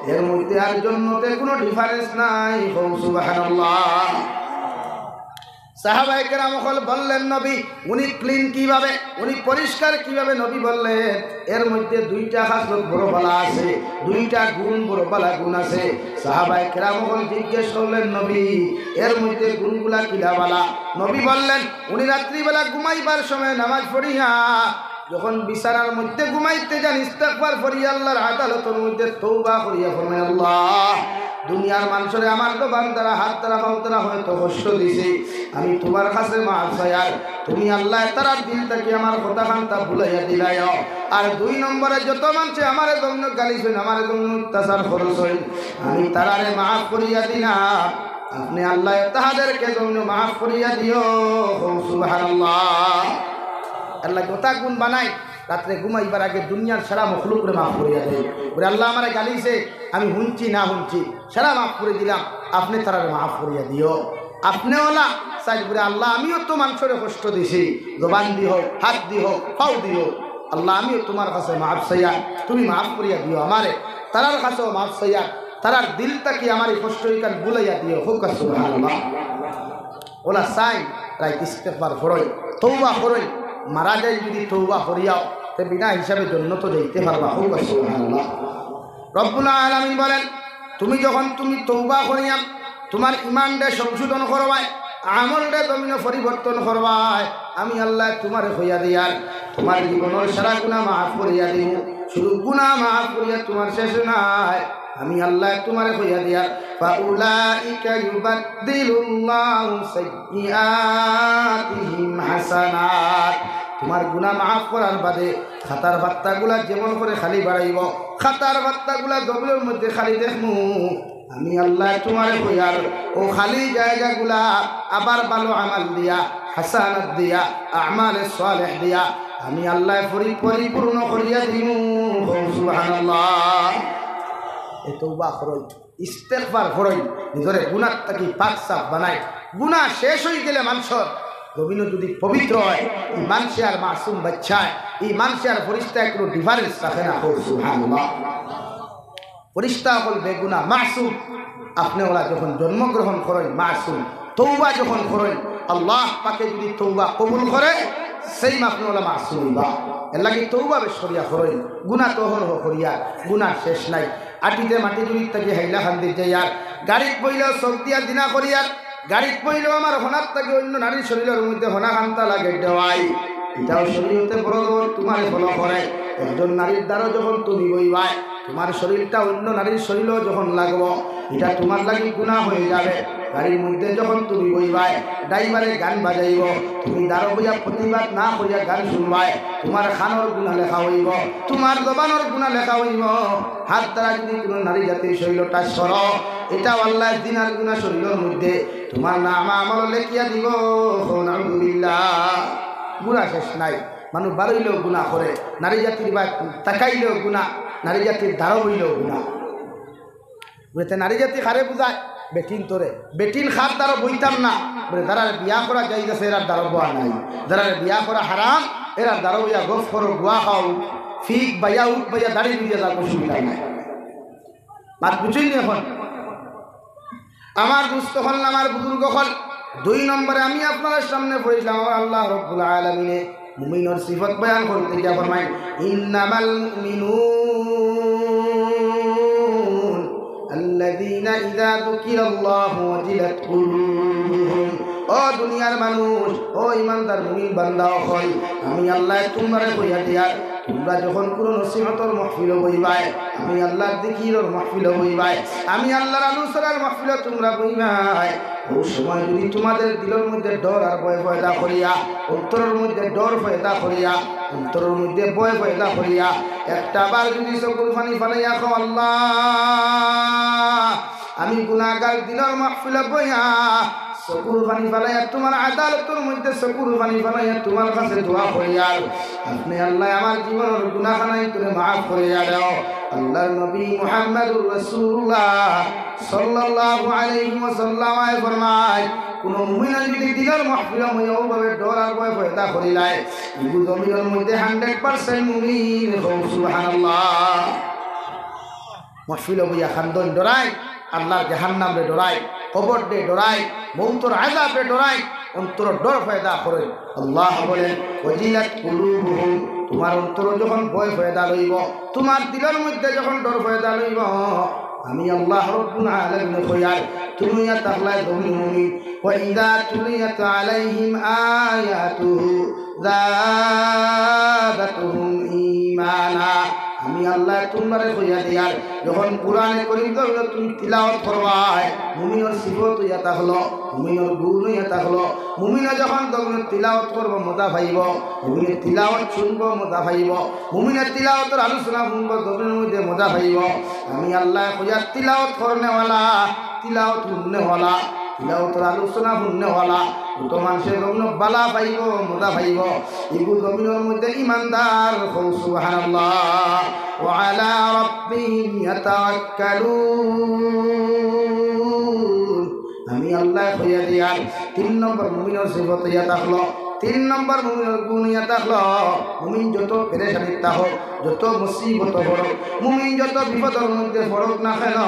এর মধ্যে আর জন্নতে কুনু difference নাই।" কও সুবহানাল্লাহ। সাহাবায়ে কেরাম অকল বললেন, "নবী, উনি clean কিভাবে, উনি পরিষ্কার কিভাবে?" নবী বললেন, "এর মধ্যে দুইটা খাসলত বড় ভালা আছে, দুইটা গুণ বড় ভালা গুণ আছে।" সাহাবায়ে কেরাম অকল জিজ্ঞেস করলেন, "নবী, এর মধ্যে গুণগুলা কিলা ভালা?" নবী বললেন, উনি রাত্রিবেলা ঘুমাইবার সময় নামাজ পড়িয়া যখন বিছানার মধ্যে ঘুমাইতে যান, ইস্তেগফার পড়িয়া আল্লাহর আদালতর মধ্যে তওবা করিয়া ফরমাইন, "আল্লাহ, দুনিয়ার মানষরে আমার জবান দ্বারা, হাত দ্বারা, পাও দ্বারা হয়তো কষ্ট দিছি, আমি তুমার কাছে মাফ চাইয়ার, তুমি আল্লাহ তারার দিল থাকি আমার কথা খান্তা ভুলাইয়া দিলাইও। আর দুই নম্বরে যত মানষে আমারে জমিনো গালি ছইন, আমারে জমিনো অত্যাচার করছইন, আমি তারারে মাফ করিয়া দিলাম, আপনে আল্লাহ তাহাদেরকে জমিনো মাফ করিয়া দিও।" কও সুবহানাল্লাহ। আল্লাহ কথা গুণ বানাই, রাত্রে ঘুমাইবার আগে দুনিয়ার সারা মখলুকরে মাফ করিয়া দেয়। বলে, "আল্লাহ আমারে গালিছে, আমি হুনছি না হুনছি, সারা মাফ করি দিলাম, আপনে তারারে মাফ করিয়া দিও।" আপনে অলা চাইন বলে, "আল্লাহ, আমিও তো মানষরে কষ্ট দিছি, জবান দি হোক, হাত দি হোক, পাও দি হোক, আল্লাহ, আমিও তুমার কাছে মাফ চাইয়ার, তুমি মাফ করিয়া দিও আমারে। তারার কাছেও মাফ চাইয়ার, তারার দিল থাকি আমার ই কষ্ট ইখান ভুলাইয়া দিও। কউক্কা সুবহানাল্লাহ। অলা চাইন, রাইত ইস্তেগফার পড়ইন, তওবা করইন, মারা যাইন যুদি তওবা করিয়াও, তে বিনা হিসাবে জন্নতো যাইতে পারবা। কউক্কা সুবহানাল্লাহ। রব্বুল আলামিন বলেন, তুমি যখন তুমি তওবা করিয়া তুমার ইমানরে সংশোধন করবায়, আমলরে জমিনো পরিবর্তন করবায়, আমি আল্লায় তুমারে কইয়া দিয়ার, তুমার জীবনর সারা গুনা মাফ করিয়া দিমু। শুধু গুনা মাফ করিয়া তুমার শেষ নায়, আমি আল্লায় তুমারে কইয়া দিয়ার, فأولئك يبدل الله سيئاتهم حسنات। তুমার গুনা মাফ করার বাদে খাতার পাত্তাগুলা যেমন করে খালি বাড়াইবো, খাতার পাত্তাগুলা জমিনর মধ্যে খালি দেখমু। আমি আল্লায় তুমারে কইয়ার, অউ খালি জাগাগুলা আবার ভালো আমল দিয়া, হাসানাত দিয়া, আমালে সালেহ দিয়া আমি আল্লায় পরি-, পরিপূর্ণ করিয়া দিমু। কও সুবহানাল্লাহ। এ তওবা করইন, ইস্তেগফার করইন, নিজরে গুনার থাকি পাক সাফ বানাইন। গুনা শেষ অইগেলে মানষর জমিনো যুদি পবিত্র অয়, ই মানষে আর মাসুম বাচ্চায়, ই মানষে আর ফিরিস্তায় কুনু difference রাখে না। কও সুবহানাল্লাহ। ফিরিস্তা অকল বেগুনা, মাসুম। আপনে অলা যখন জন্মগ্রহণ করইন, মাসুম, তওবা যখন করইন, আল্লাহ পাকে যুদি তওবা কবুল করে, same আপনে অলা মাসুম অইবা। এরলাগি তওবা বেশ করিয়া করইন, গুনা তো অহরহ করিয়ার, গুনার শেষ নাই। আটিতে মাটি জুড়িত থাকি হাইলাকান্দিত যাইয়ার, গাড়িত বইলেও চউখ দিয়া জিনা করিয়ার, গাড়িত বইলেও আমার হনাত থাকি অইন্য নারীর শরীলর মধ্যে হনা কান্তা লাগে দেওয়াই। ইটাও শরীয়তে বড় জবর তুমারে follow করে। একজন নারীর দ্বারো যখন তুমি বইবায়, তুমার শরীলটা অইন্য নারীর শরীলো যখন লাগবো, ইটা তুমার লাগি গুনা অইযাবে। গাড়ির মধ্যে যখন তুমি বইবায়, driver-এ গান বাজাইবো, তুমি দ্বারো বইয়া প্রতিবাদ না করিয়া গান শুনবায়, তুমার কানর গুনা লেখা অইবো, তুমার জবানর গুনা লেখা অইবো। হাত দ্বারা যুদি কুনু নারী জাতির শরীলটা ছড়ো, ইটাও আল্লায় জিনার গুনা শরীলর মধ্যে তুমার নামা আমলো লেখিয়া দিবো। কও নাউজুবিল্লাহ। গুনা শেষ নাই। মানুষ বারইলেও গুনা করে, নারী জাতির বায় তাকাইলেও গুনা, নারী জাতির দ্বারো বইলেও গুনা। বুলে, তে নারী জাতি কারে বুঝায়? বেটিন্তরে। বেটিন কার দ্বারো বইতাম না? বুলে, যারারে বিয়া করা জায়েজ আছে, এরার দ্বারো বওয়া নাই। যারারে বিয়া করা হারাম, এরার দ্বারো বইয়া গফ করো, গুয়া খাও, ফিক বাইয়া, উঠ বাইয়া, দাড়ি ভিজিয়া যাও, অসুবিধা নাই। মাত বুঝছইন নি অখন? আমার দুস্ত অকল, আমার বুজুর্গ অকল, দুই নম্বরে আমি আপনারার সামনে পড়ছিলাম, আমার আল্লাহ রব্বুল আলামিনে মুমিনর সিফত বয়ান করতে গিয়া ফরমাইন, إنما المؤمنون الذين إذا ذكر الله وجلت قلوبهم। ও দুনিয়ার মানুষ, ও ইমানদার মুমিন বান্দা অকল, আমি আল্লায় তুমরারে কইয়া দিয়ার, তুমরা যখন কুনু নসিহতর মাহফিলো বইবায়, আমি আল্লার জিকিরর মাহফিলো বইবায়, আমি আল্লার আলোচনার মাহফিলো তুমরা বইবায়, অউ সময় যুদি তুমাদের দিলর মধ্যে ডর আর ভয় পয়দা করিয়া, অন্তরর মধ্যে ডর পয়দা করিয়া, অন্তরর মধ্যে ভয় পয়দা করিয়া, একটা বার যুদি চকুর পানি ফালাইয়া কও, "আল্লাহ, আমি গুনাগার, দিলর মাহফিলো বইয়া চকুর পানি ফালাইয়া তুমার আদালতর মধ্যে চকুর পানি ফালাইয়া তুমার কাছে দোয়া করিয়ার, আপনে আল্লাহ আমার জীবনর গুনাখানাইন্তরে মাফ করিয়া দেও।" আল্লার নবী মুহাম্মাদুর রাসূলুল্লাহ সাল্লাল্লাহু আলাইহি ওয়াসাল্লাম আয় ফরমায়, কুনু মুমিন যুদি দিলর মাহফিলো বইয়া অউভাবে ডর আর ভয় পয়দা করিলায়, ইগু জমিনর মধ্যে hundred percent মুমিন। কও সুবহানাল্লাহ। মাহফিলো বইয়া কান্দইন, ডরাইন, আল্লার জাহান্নামরে ডরাইন, কবররে ডরাইন, মউতর আযাবরে ডরাইন, অন্তরো ডর পয়দা করইন। আল্লাহ বলেন, "ওয়াজিলাত কুলুবুহুম", তুমার অন্তরো যখন ভয় পয়দা লইবো, তুমার দিলর মধ্যে যখন ডর পয়দা লইবো, আমি আল্লাহ রব্বুল আলামিন কইয়ার, তুমি ইয়া তাকলায় জমিন মুমিন, "ওয়া ইযা তুলিয়াত আলাইহিম আয়াতুহু জাদাতুহুম ঈমানা।" আমি আল্লায় তুমরারে কইয়া দিয়ার, যখন কুরআনে করিম জমিনো তুমি তিলাওয়াত করবায়, মুমিনর সিফত অইয়া থাকলো, মুমিনর গুণ অইয়া থাকলো। মুমিনে যখন জমিনো তিলাওয়াত করবো, মজা পাইবো। মুমিনে তিলাওয়াত শুনবো, মজা পাইবো। মুমিনে তিলাওয়াতর আলোচনা শুনবো, জমিনর মধ্যে মজা পাইবো। আমি আল্লায় কইয়ার, তিলাওয়াত করনেওয়ালা, তিলাওয়াত হুননেওয়ালা, তিলাওয়াতর আলোচনা হুননেওয়ালা, অত মানষে জমিনো বালা পাইবো, মজা পাইবো। ইগু জমিনর মধ্যে ইমানদার। কও সুবহানাল্লাহ। ওয়া আলা রাব্বিহিম ইয়াতাওয়াক্কালুন। আমি আল্লায় কইয়া দিয়ার, তিন নম্বর মুমিনর সিফত অইয়া থাকলো, তিন নম্বর মুমিনর গুণ ইয়া থাকলো, মুমিন যত পেরেশানিত থাকউক, যত মুসিবতো পড়উক, মুমিন যত বিপদর মধ্যে পড়উক না কেন,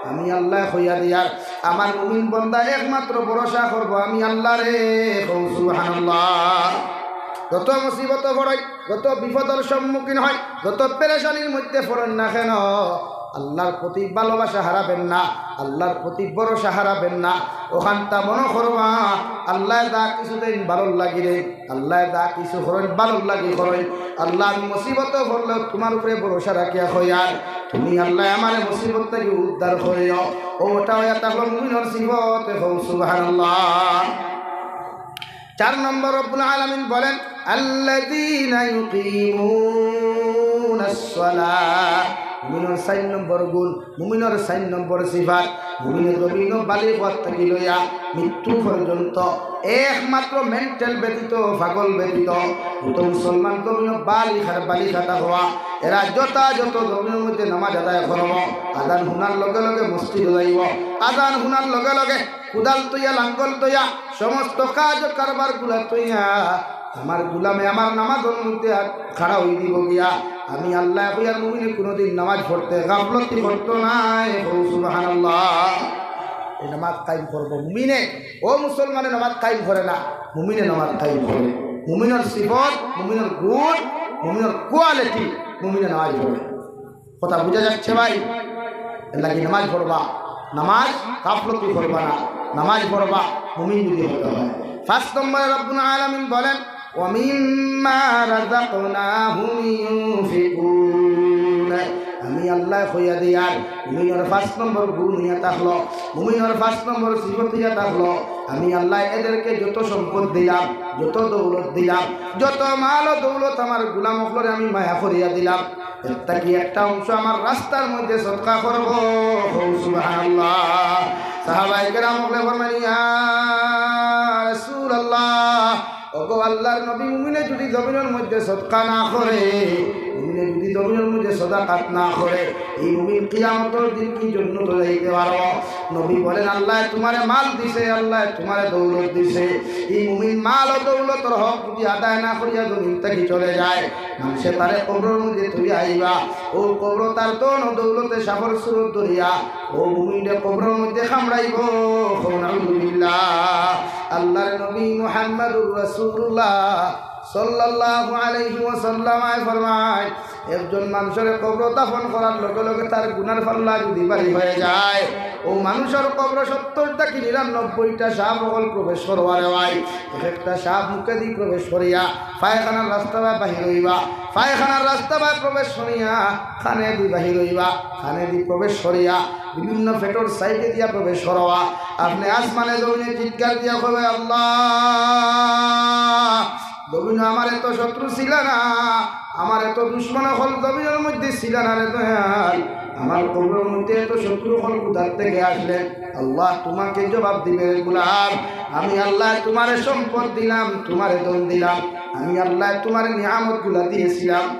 আমি আল্লায় কইয়া দিয়ার, আমার মুমিন বন্দা একমাত্র ভরসা করবো আমি আল্লারে। কও সুবহানাল্লাহ। যত মুসিবতো পড়ইন, যত বিপদর সম্মুখীন হইন, যত পেরেশানির মধ্যে পড়ইন না কেন, আল্লার প্রতি ভালোবাসা হারাবেন না, আল্লার প্রতি ভরসা হারাবেন না। অখানতা মনো করবা, আল্লায় যা কিছু দেইন ভালোর লাগি দেইন, আল্লায় যা কিছু করইন ভালোর লাগি করইন। আল্লাহ, আমি মুসিবতো পড়লেও তুমার উপরে ভরসা রাখিয়া কইয়ার, তুমি আল্লায় আমারে মুসিবত থাকি উদ্ধার করিও। অউটা অইয়া থাকলো মুমিনর সিফত। কও সুবহানাল্লাহ। চার নম্বর রব্বুল আলামিন বলেন, মুমিনর চাইর নম্বর গুণ, মুমিনর চাইর নম্বর সিফাত, মুমিনে জমিনো বালিগ অওয়ার থাকি লইয়া মৃত্যু পর্যন্ত একমাত্র মেন্টাল ব্যতীত, পাগল ব্যতীত, যত মুসলমান জমিনো বালিগ আর বালিগা থাকবা, এরা যথাযথ জমিনর মধ্যে নামাজ আদায় করবো। আজান হুনার লগে লগে মসজিদো যাইবো, আজান হুনার লগে লগে কুদাল থইয়া, লাঙ্গল থইয়া, সমস্ত কাজ ও কারবার গুলা থইয়া আমার গুলামে আমার নামাজর মধ্যে খাড়া অই দিবো গিয়া। আমি আল্লায় কইয়ার মুমিনে কুনুদিন নামাজ পড়তে গাফলতি করতো নায়। কও সুবহানাল্লাহ। এই নামাজ কায়েম করবো মুমিনে। অউ মুসলমানে নামাজ কায়েম করে না, মুমিনে নামাজ কায়েম করে। মুমিনর সিফত, মুমিনর গুণ, মুমিনর কোয়ালিটি, মুমিনে নামাজ পড়ে। কথা বুঝা যাচ্ছে ভাই? এর লাগি নামাজ পড়বা, নামাজ গাফলতি করবা না, নামাজ পড়বা মুমিন যদি হতে হয়। পাঁচ নম্বরে রব্বুল আলামিন বলেন, "ওয়া মিম্মা রাযাকনাহুম ইউনফিকুন।" আমি আল্লায় কইয়া দিয়ার, মুমিনর পাঁচ নম্বর গুণ ইয়া থাকলো, মুমিনর পাঁচ নম্বর সিফত ইয়া থাকলো, আমি আল্লায় এদেরকে যত সম্পদ দিলাম, যত দৌলত দিলাম, যত মাল ও দৌলত আমার গুলাম অকলরে আমি মায়া করিয়া দিলাম, এর থাকি একটা অংশ আমার রাস্তার মধ্যে সদকা করবো। কও সুবহানাল্লাহ। সাহাবায়ে কেরাম অকলে ফরমাইন, "ইয়া রাসূলুল্লাহ, ওগো আল্লার নবী, মুমিনে যদি জমিনর মধ্যে সদকা না করে, মুমিনে যদি জমিনর মধ্যে সদাকাত না করে, এই মুমিন কিয়ামতর দিন কি জন্নতো যাইতে পারবো?" নবী বলেন, "আল্লায় তুমারে মাল দিছে, আল্লায় তুমারে দৌলত দিছে, এই মুমিন মাল ও দৌলতর হক যদি আদায় না করিয়া জমিন থাকি চলে যায়, মানষে তারে কবরর মধ্যে থইয়া আইবা, অউ কবরো তার ধন ও দৌলতে সাপর সুরত ধরিয়া অউ মুমিনরে কবরর মধ্যে কামড়াইবো।" কও নাউজুবিল্লাহ। আল্লার নবী মুহাম্মাদুর রাসূলুল্লাহ সাল্লাল্লাহু আলাইহি ওয়াসাল্লাম আয় ফরমায়, একজন মানষরে কবরো দাফন করার লগে লগে তার গুনার পাল্লা যদি ভারি হয়ে যায়, অউ মানুষর কবরো সত্তর থাকি নিরানব্বইটা সাপ অকল প্রবেশ করবা রে ভাই। এক একটা সাপ মুখেদি প্রবেশ করিয়া পায়খানার রাস্তা বায় বাহির অইবা, পায়খানার রাস্তা বায় প্রবেশ করিয়া কানেদি বাহির অইবা, কানেদি প্রবেশ করিয়া বিভিন্ন পেটর সাইডে দিয়া প্রবেশ করবা। আপনে আসমানে জমিনে চিৎকার দিয়া কইবা, "আল্লাহ, জমিনো আমার এত শত্রু ছিলা না, আমার এত দুশমন অকল জমিনর মধ্যে ছিলা না রে দয়াল, আমার কবরর মধ্যে এত শত্রু অকল কুথার থাকি আসলে? আল্লাহ, তুমাকে জবাব দিবে রে গুলাম, আমি আল্লায় তুমারে সম্পদ দিলাম, তুমারে ধন দিলাম, আমি আল্লায় তুমারে নিয়ামতগুলা দিয়েছিলাম,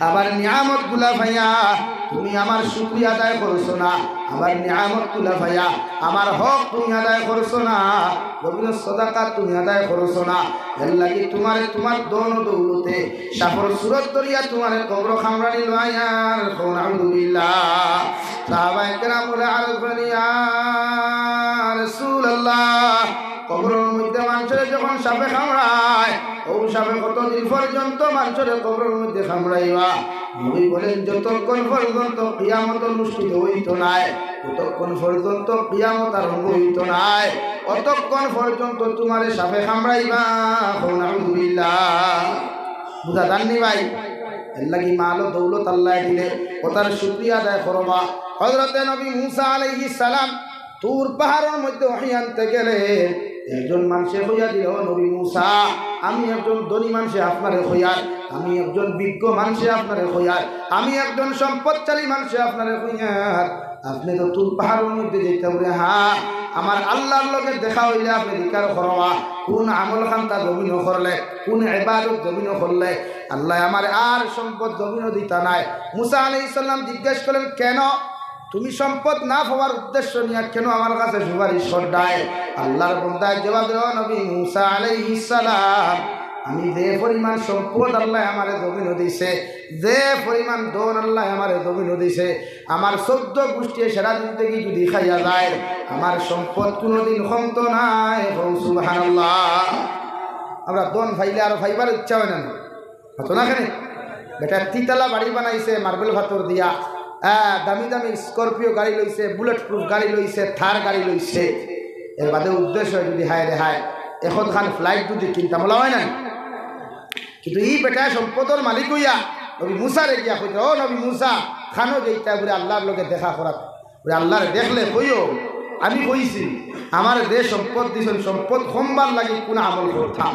আবার নিয়ামতগুলা পাইয়া তুমি আমার শুকরিয়া আদায় করছো না, আবার নিয়ামতগুলা পাইয়া আমার হক তুমি আদায় করছো না, জমিনর সদাকাত তুমি আদায় করছো না, এর লাগি তুমারে তুমার ধন ও দৌলতে সাপর সুরত ধরিয়া তুমারে কবরো কামড়ানি লইয়ার।" কও নাউজুবিল্লাহ। সাহাবায়ে কেরাম অকলে আরজ করেন, "ইয়া রাসূলুল্লাহ, কবরর মধ্যে মানষরে যখন সাপে কামড়ায়, অউ সাপে কতদিন পর্যন্ত মানষরে কবরর মধ্যে কামড়াইবা?" নবী বলেন, "যতক্ষণ পর্যন্ত কিয়ামত অনুষ্ঠিত অইতো নায়, ততক্ষণ পর্যন্ত কিয়ামত আরম্ভ অইতো নায়, অতক্ষণ পর্যন্ত তুমারে সাপে কামড়াইবা।" কও নাউজুবিল্লাহ। বুঝা যারনি ভাই? এর লাগি মাল ও দৌলত আল্লায় দিলে অতার শুকরিয়া আদায় করবা। হযরতে নবী মুসা আলাইহিস সালাম তুর পাহাড়র মধ্যে ওহী আনতে গেলে একজন মানষে কইয়া দিল, "ও নবী মুসা, আমি একজন ধনী মানষে আপনারে কইয়ার, আমি একজন বিজ্ঞ মানষে আপনারে কইয়ার, আমি একজন সম্পদশালী মানষে আপনারে কইয়ার, আপনে তো তুর পাহাড়র মধ্যে যাইতা বলে, হ্যাঁ, আমার আল্লার লগে দেখা অইলে আপনে দিকার করবা, কুন আমল খান্তা জমিনো করলে, কুন ইবাদত জমিনো করলে আল্লায় আমারে আর সম্পদ জমিনো দিতা নায়।" মুসা আলাইহিস সালাম জিজ্ঞেস করলেন, "কেন?" তুমি সম্পদ না পাওয়ার উদ্দেশ্য নিয়া কেনে আমার কাছে সুপারিশ কররায়?" আল্লাহর বন্দায় জবাব দিল, "নবী মুসা আলাইহিস সালাম, আমি যে পরিমাণ সম্পদ আল্লায় আমারে জমিনো দিছে, যে পরিমাণ ধন আল্লায় আমারে জমিনো দিছে, আমার চৌদ্দ গুষ্টিয়ে সারা জিন্দেগি যুদি খাইয়া যায়, আমার সম্পদ কুনুদিন কমতো নায়।" কও সুবহানাল্লাহ। আমরা ধন পাইলে আরো পাইবার ইচ্ছা অয় না নি? অয় না কেনে? বেটায় তিতালা বাড়ি বানাইছে মার্বেল পাথর দিয়া, হ্যাঁ, দামি দামি স্করপিও গাড়ি লইছে, বুলেট প্রুফ গাড়ি লইছে, থার গাড়ি লইছে। এর বাদে উদ্দেশ্য অয় যুদি, "হায় রে হায়, অখন খান ফ্লাইট যুদি কিনতাম, অলা অয় না নি?" কিন্তু ই বেটায় সম্পদর মালিক অইয়া নবী মুসারে গিয়া কইতো, "ও নবী মুসা, খানো যাইতায় বুলে আল্লাহর লগে দেখা করাত, বুলে আল্লাহরে দেখলে কইও, আমি কইছি, আমারে যে সম্পদ দিছইন, সম্পদ কমবার লাগি কুন আমল করতাম?"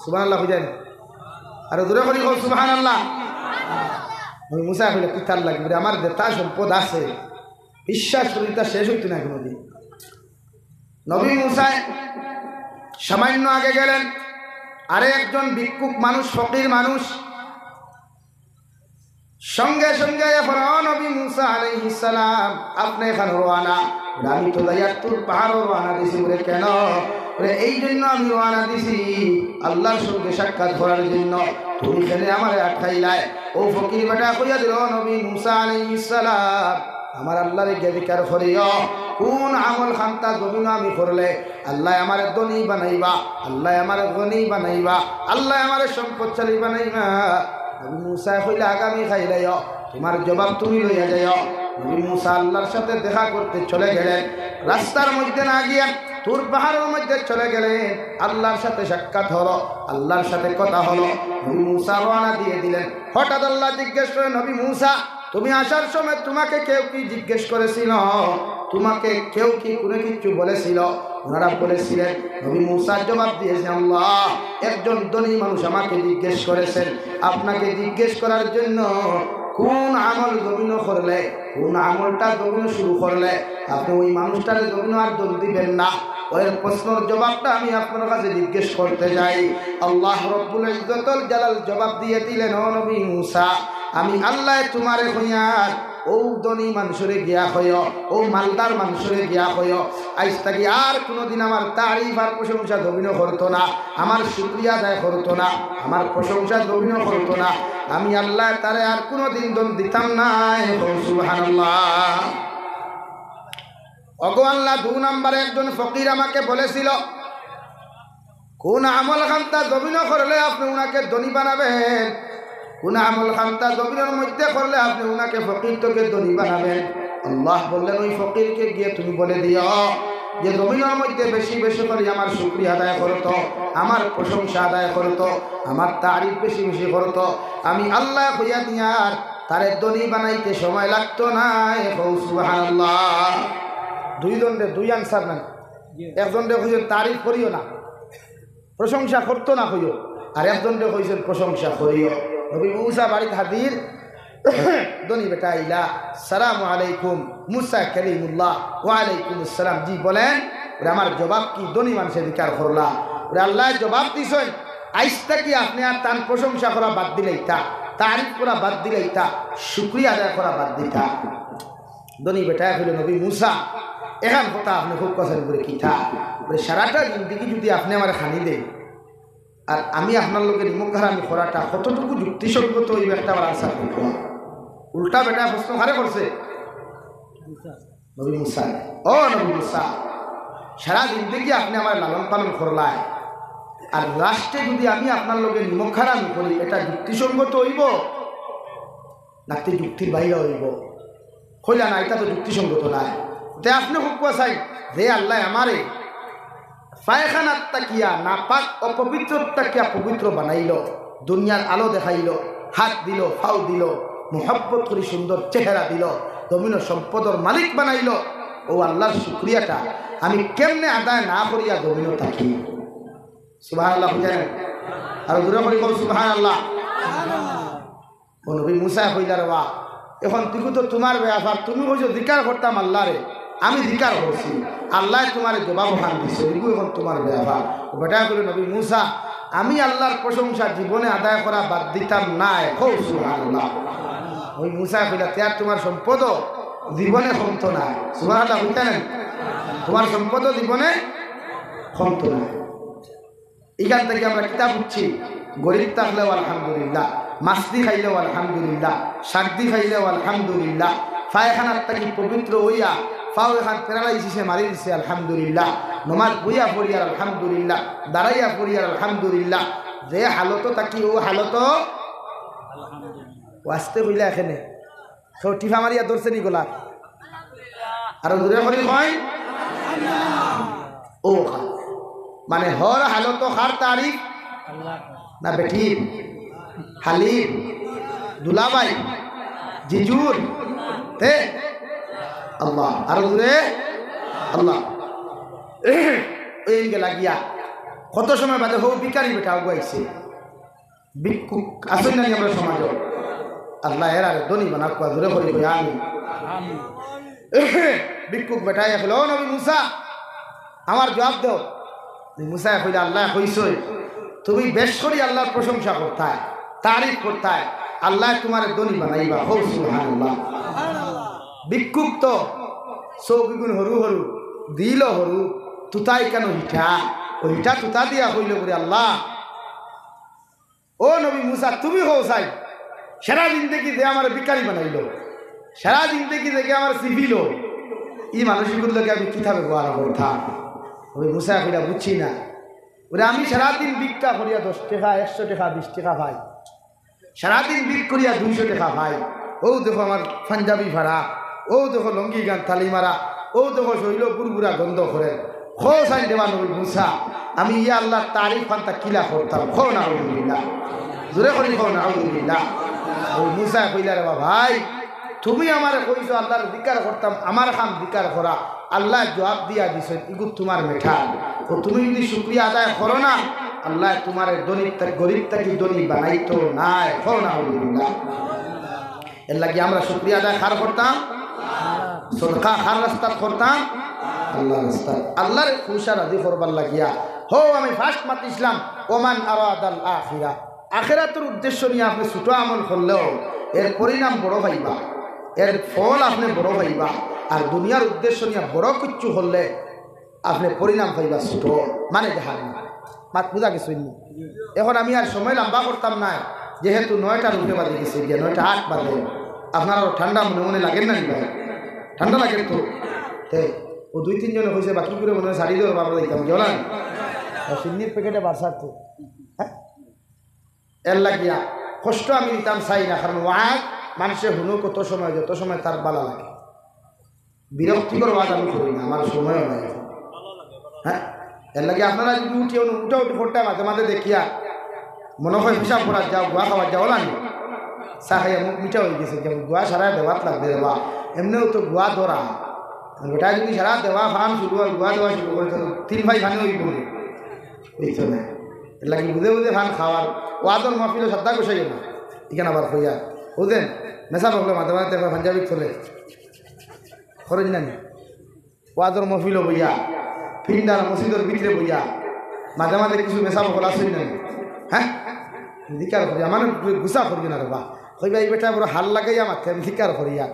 সুবহানাল্লাহ কইতায় নি? আরো জোরে করি কও, "সুবহানাল্লাহ।" নবী মুসায় কইলা, "কিতার লাগি?" বুলে, "আমার যেতা সম্পদ আছে, বিশ্বাস করি ইতা শেষ অইতো নায় কুনুদিন।" নবী মুসায় সামান্য আগে গেলেন, আরে একজন ভিক্ষুক মানুষ, ফকির মানুষ, সঙ্গে সঙ্গে এ ফেরাউন নবী মুসা আলাইহিস সালাম, "আপনে এখান রওয়ানা।" "আমি তো যাইয়ার তুর পাহাড়ো রওয়ানা দিছি।" বুলে, "কেনে?" বুলে, "এই জন্য আমি রওয়ানা দিছি, আল্লাহর সঙ্গে সাক্ষাৎ করার জন্য। তুমি কেনে আমারে আটকাইলায়?" ও ফকির বেটায় কইয়া দিল, "নবী মুসা আলাইহিস সালাম, আমার আল্লাহরে গিয়া জিকার করিও, কুন আমল খান্তা জমিনো আমি করলে আল্লায় আমারে ধনী বানাইবা, আল্লায় আমারে গনি বানাইবা, আল্লায় আমারে সম্পদশালী বানাইবা।" নবী মুসায় কইলা, "আগামী কাইল আইও, তুমার জবাব তুমি লইয়া যাইও।" নবী মুসা আল্লাহর সাথে দেখা করতে চলে গেলেন। রাস্তার মধ্যে না গিয়া তুর পাহাড়র মধ্যে চলে গেলেন। আল্লাহর সাথে সাক্ষাৎ হলো, আল্লাহর সাথে কথা হলো। নবী মুসা রওয়ানা দিয়ে দিলেন। হঠাৎ আল্লাহ জিজ্ঞেস করে, "নবী মুসা, তুমি আসার সময় তুমাকে কেউ কি জিজ্ঞেস করেছিল? তুমাকে কেউ কি কুনু কিছু বলেছিল?" ওনারা বলেছিলেন, নবী মুসা জবাব দিয়েছেন, "আল্লাহ, একজন ধনী মানুষ আমাকে জিজ্ঞেস করেছেন, আপনাকে জিজ্ঞেস করার জন্য কুন আমল জমিনো করলে, কুন আমলটা জমিনো শুরু করলে আপনে ওই মানুষটারে জমিনো আর ধন দিবেন না। ওই প্রশ্নর জবাবটা আমি আপনার কাছে জিজ্ঞেস করতে চাই।" আল্লাহ রব্বুল ইজ্জতুল জালাল জবাব দিয়ে দিলেন, "ও নবী মুসা, আমি আল্লায় তুমারে কইয়ার অউ ধনী মানুষরে গিয়া কইও, অউ মালদার মানুষরে গিয়া কইও, আইজ থাকি আর কুনুদিন আমার তারিফ আর প্রশংসা জমিনো করতো না, আমার শুকরিয়া আদায় করতো না, আমার প্রশংসা জমিনো করতো না। আমি আল্লায় তারে আর কুনুদিন ধন দিতাম নায়।" কও সুবহানাল্লাহ। ওগো আল্লাহ, দুই নম্বরে একজন ফকির আমাকে বলেছিল, কুন আমল খান্তা জমিনো করলে আপনে উনাকে ধনী বানাবেন, কুন আমল খান্তা জমিনর মধ্যে করলে আপনে উনাকে ফকির থেকে ধনী বানাবেন। আল্লাহ বললেন, ওই ফকিরকে গিয়ে তুমি বলে দিও যে জমিনর মধ্যে বেশি বেশি করি আমার শুকরিয়া আদায় করতো, আমার প্রশংসা আদায় করতো, আমার তারিফ বেশি বেশি করতো। আমি আল্লায় কইয়া দিয়ার, তারে ধনী বানাইতে সময় লাগতো নায়। কও সুবহানাল্লাহ। দুইজনরে দুই আনসার নায়। একজনরে কইছইন তারিফ করিও না, প্রশংসা করতো না কইও, আর একজনরে কইছইন প্রশংসা করিও। নবী মুসা বাড়িত হাজির, ধনী বেটা আইলা, "সালামু আলাইকুম মুসা কালিমুল্লাহ।" "ওয়ালাইকুম আসসালাম, জি বলেন।" "ওরে আমার জবাব কি ধনী মানষে জিকার করলা?" "ওরে আল্লায় জবাব দিছইন, আইজ থাকি আপনে আর তান প্রশংসা করা বাদ দিলাইতা, তারিফ করা বাদ দিলাইতা, শুকরিয়া আদায় করা বাদ দিতা।" ধনী বেটায় কইল, "নবী মুসা, এখান কথা আপনে খুব পছন্দ করে কিতা? বলে, সারাটা জিন্দেগি যদি আপনে আমারে খানি দেন, আর আমি আপনার লগে নিমক হারামি করাটা কতটুকু যুক্তিসঙ্গত, ওই একটা আমার আনসার দেখুন।" উল্টা বেটায় প্রশ্ন কারে করছে? নবী মুসা। "ও নবী মুসা, সারা জিন্দেগি আপনে আমারে লালন পালন করলায়, আর লাস্টে যদি আমি আপনার লগে নিমক হারামি করি, এটা যুক্তিসঙ্গত অইবো?" নাকি যুক্তির বাইরে অইবো। কইলা, "না, এটা তো যুক্তিসঙ্গত নায়।" তে আপনে হুকুয়া চাই যে আল্লায় আমারে পায়খানার তাকিয়া নাপাক অপবিত্র তাকিয়া পবিত্র বানাইল, দুনিয়ার আলো দেখাইল, হাত দিল, পাও দিল, মোহব্বত করি সুন্দর চেহারা দিল, জমিন সম্পদর মালিক বানাইল, ও আল্লাহর শুকরিয়াটা আমি কেমনে আদায় না করিয়া জমিন থাকি? সুবহানাল্লাহ, বুঝেন? আর জোরে করি কও, সুবহানাল্লাহ। ও নবী মুসা কইলা, "রে বা, এখন তুই তো তোমার ব্যাপার, তুমি কইছো জিকার করতাম আল্লাহরে, আমি জিকার করছি, আল্লায় তোমারে জবাব ওখান দিছে, এগু এখন তোমার ব্যাপার।" ও বেটায় কইল, "নবী মুসা, আমি আল্লাহর প্রশংসা জীবনে আদায় করা বাদ দিতাম নায়।" কও সুবহানাল্লাহ। ওই মুসা কইলা, "তে আর তোমার সম্পদ?" জীবনে কমতো না। সুবহানাল্লাহ কইতা না? তুমার সম্পদও জীবনে কমতো না। ইখান থাকি আমরা কিতা বুঝছি? গরিব থাকলেও আলহামদুলিল্লাহ, মাছদি খাইলেও আলহামদুলিল্লাহ, শাকদি খাইলেও আলহামদুলিল্লাহ, পায়খানার থাকি পবিত্র অইয়া পাও এখান প্যারালাইসিসে মারি দিছে আলহামদুলিল্লাহ, নমাজ বইয়া পড়িয়ার আলহামদুলিল্লাহ, দাঁড়াইয়া পড়িয়ার আলহামদুলিল্লাহ, যে হালতো থাকি অউ হালতো। ও আস্তে কইলা এখানে, তো টিফা মারিয়া ধরছে নি গলা? আর জোরে করি কই? ও খা। মানে হর হালতো কার তারিফ? না বেটির, হালির, দুলাভাই, জিজুর, তে আল্লাহ। আর জোরে আল্লাহ। এই গেলা গিয়া। কত সময় বাদে হউ ভিখারি বেটা আগুয়াইছে। ভিক্ষুক আছইন না নি আমরার সমাজো? আল্লাহ এরারে ধনী বানাউক্কা, জোরে করি কই আমিন। ভিক্ষুক বেটায় কইলো, "ও নবী মুসা, আমার জুয়াব দেও।" নবী মুসায় কইলা, "আল্লায় কইছইন, তুমি বেশ করি আল্লার প্রশংসা করতায়, তারিফ করতায়, আল্লায় তুমারে ধনী বানাইবা।" কও সুবহানাল্লাহ। ভিক্ষুক তো চউখ ইগুন হুরু হুরু, দিলও হুরু, তুতাই কেনে হিটা, অউ হিটা তুতা দিয়া কইলো বুলে, "আল্লাহ, ও নবী মুসা, তুমি কও চাই, সারা জিন্দেগি যে আমারে ভিখারি বানাইলো, সারা জিন্দেগি যে আমারে চিপিলো, ই মানুষগুর লগে আমি কিতা ব্যবহার করতাম?" নবী মুসায় কইলা, "বুঝছি না।" বুলে, "আমি সারাদিন ভিক্ষা করিয়া দশ টেকা, একশো টেকা, বিশ টেকা পাই, সারাদিন ভিক করিয়া দুইশো টেকা পাই, অউ দেখো আমার পাঞ্জাবি ফাড়া, অউ দেখো লুঙ্গি গান তালি মারা, অউ দেখো শরীলো বুরবুরা গন্ধ করে, কও চাইন দেবা নবী মুসা, আমি ইয়া আল্লার তারিফ খানতা কিলা করতাম?" কও নাউজুবিল্লাহ। জোরে করি কও নাউজুবিল্লাহ। নবী মুসায় কইলা, "রে বা ভাই, তুমি আমারে কইছো আল্লার জিকার করতাম, আমার কাম জিকার করা, আল্লায় জুয়াব দিয়া দিছইন, ইগু তুমার মেটার। তো তুমি যুদি শুকরিয়া আদায় করো না, আল্লায় তুমারে ধনী তা-, গরিব থাকি ধনী বানাইতো নায়।" কও নাউজুবিল্লাহ। এরলাগি আমরা শুকরিয়া আদায় কার করতাম? সদকা কার রাস্তাত করতাম? আল্লার রাস্তাত। আল্লারে খুশ আর রাজি করবার লাগিয়া। হউ, আমি first মাতিছলাম, "ওমান আরাদাল আখিরা।" আখেরাতর উদ্দেশ্য নিয়া আপনে ছোট আমল করলেও এর পরিণাম বড় পাইবা, এর ফল আপনে বড় পাইবা। আর দুনিয়ার উদ্দেশ্য নিয়া বড় কিচ্ছু করলে আপনে পরিণাম পাইবা ছোট, মানে জাহান্নাম। মাত বুঝা গেছে নি? এখন আমি আর সময় লম্বা করতাম নায়, যেহেতু নয়টার উপরে বাজে গেছে গিয়া, নয়টা আট বাজে। আপনারা ঠান্ডা মনে মনে লাগের না নি ভাই? ঠান্ডা লাগের তো। তে, অউ দুই তিনজনে কইছে, "বাকি করে মনে অয় শাড়ি দেওয়ার বাবা দিতাম, গেল না?" আর চিন্নির প্যাকেটে বাড়ছার তো। হ্যাঁ? এরলাগিয়া কষ্ট আমি দিতাম চাই না, কারণ ওয়াজ মানষে হুনো কত সময়, যত সময় তার ভালা লাগে। বিরক্তিকর ওয়াজ আমি করি না, আমার সময়ও নাই এখন। হ্যাঁ, এরলাগি আপনারা যুদি উঠি, উঠা উঠি করতে মাঝে মাঝে দেখিয়া মনে অয় পেশাব করাত যাও, গুয়া খাওয়াত যাও, অলা নি? চা খাইয়া মুখ মিঠা অই গেছে, যেমন গুয়া সারা দেওয়াত লাগবে রে বা, এমনেও তো গুয়া ধরা। আর বেটা যুদি সারা দেওয়া ফান শুরু অয়, গুয়া দেওয়া শুরু করে, তো তিন ভাই ফানে অইবো নি? অইতো না। এরলাগি বুঝে বুঝে ফান খাওয়ার, ওয়াজর মাহফিলো সাদ্দা গোসাইও না। ইখান আবার কইয়া, বুঝেন? মেসাব অকলে মাঝে মাঝে দেখবা পাঞ্জাবি খুলে। খরচ নাই। ওয়াজর মাহফিলো বইয়া, ফিন্ডার মসজিদর ভিতরে বইয়া, মাঝে মাঝে কিছু মেসাব অকল আছইন না নি? হ্যাঁ? জিকার করিয়া, মানে গুসা করিও না রে বা। কইবা, "ই বেটা বড় হাল লাগাইয়া মাতে, আমি জিকার করিয়া।"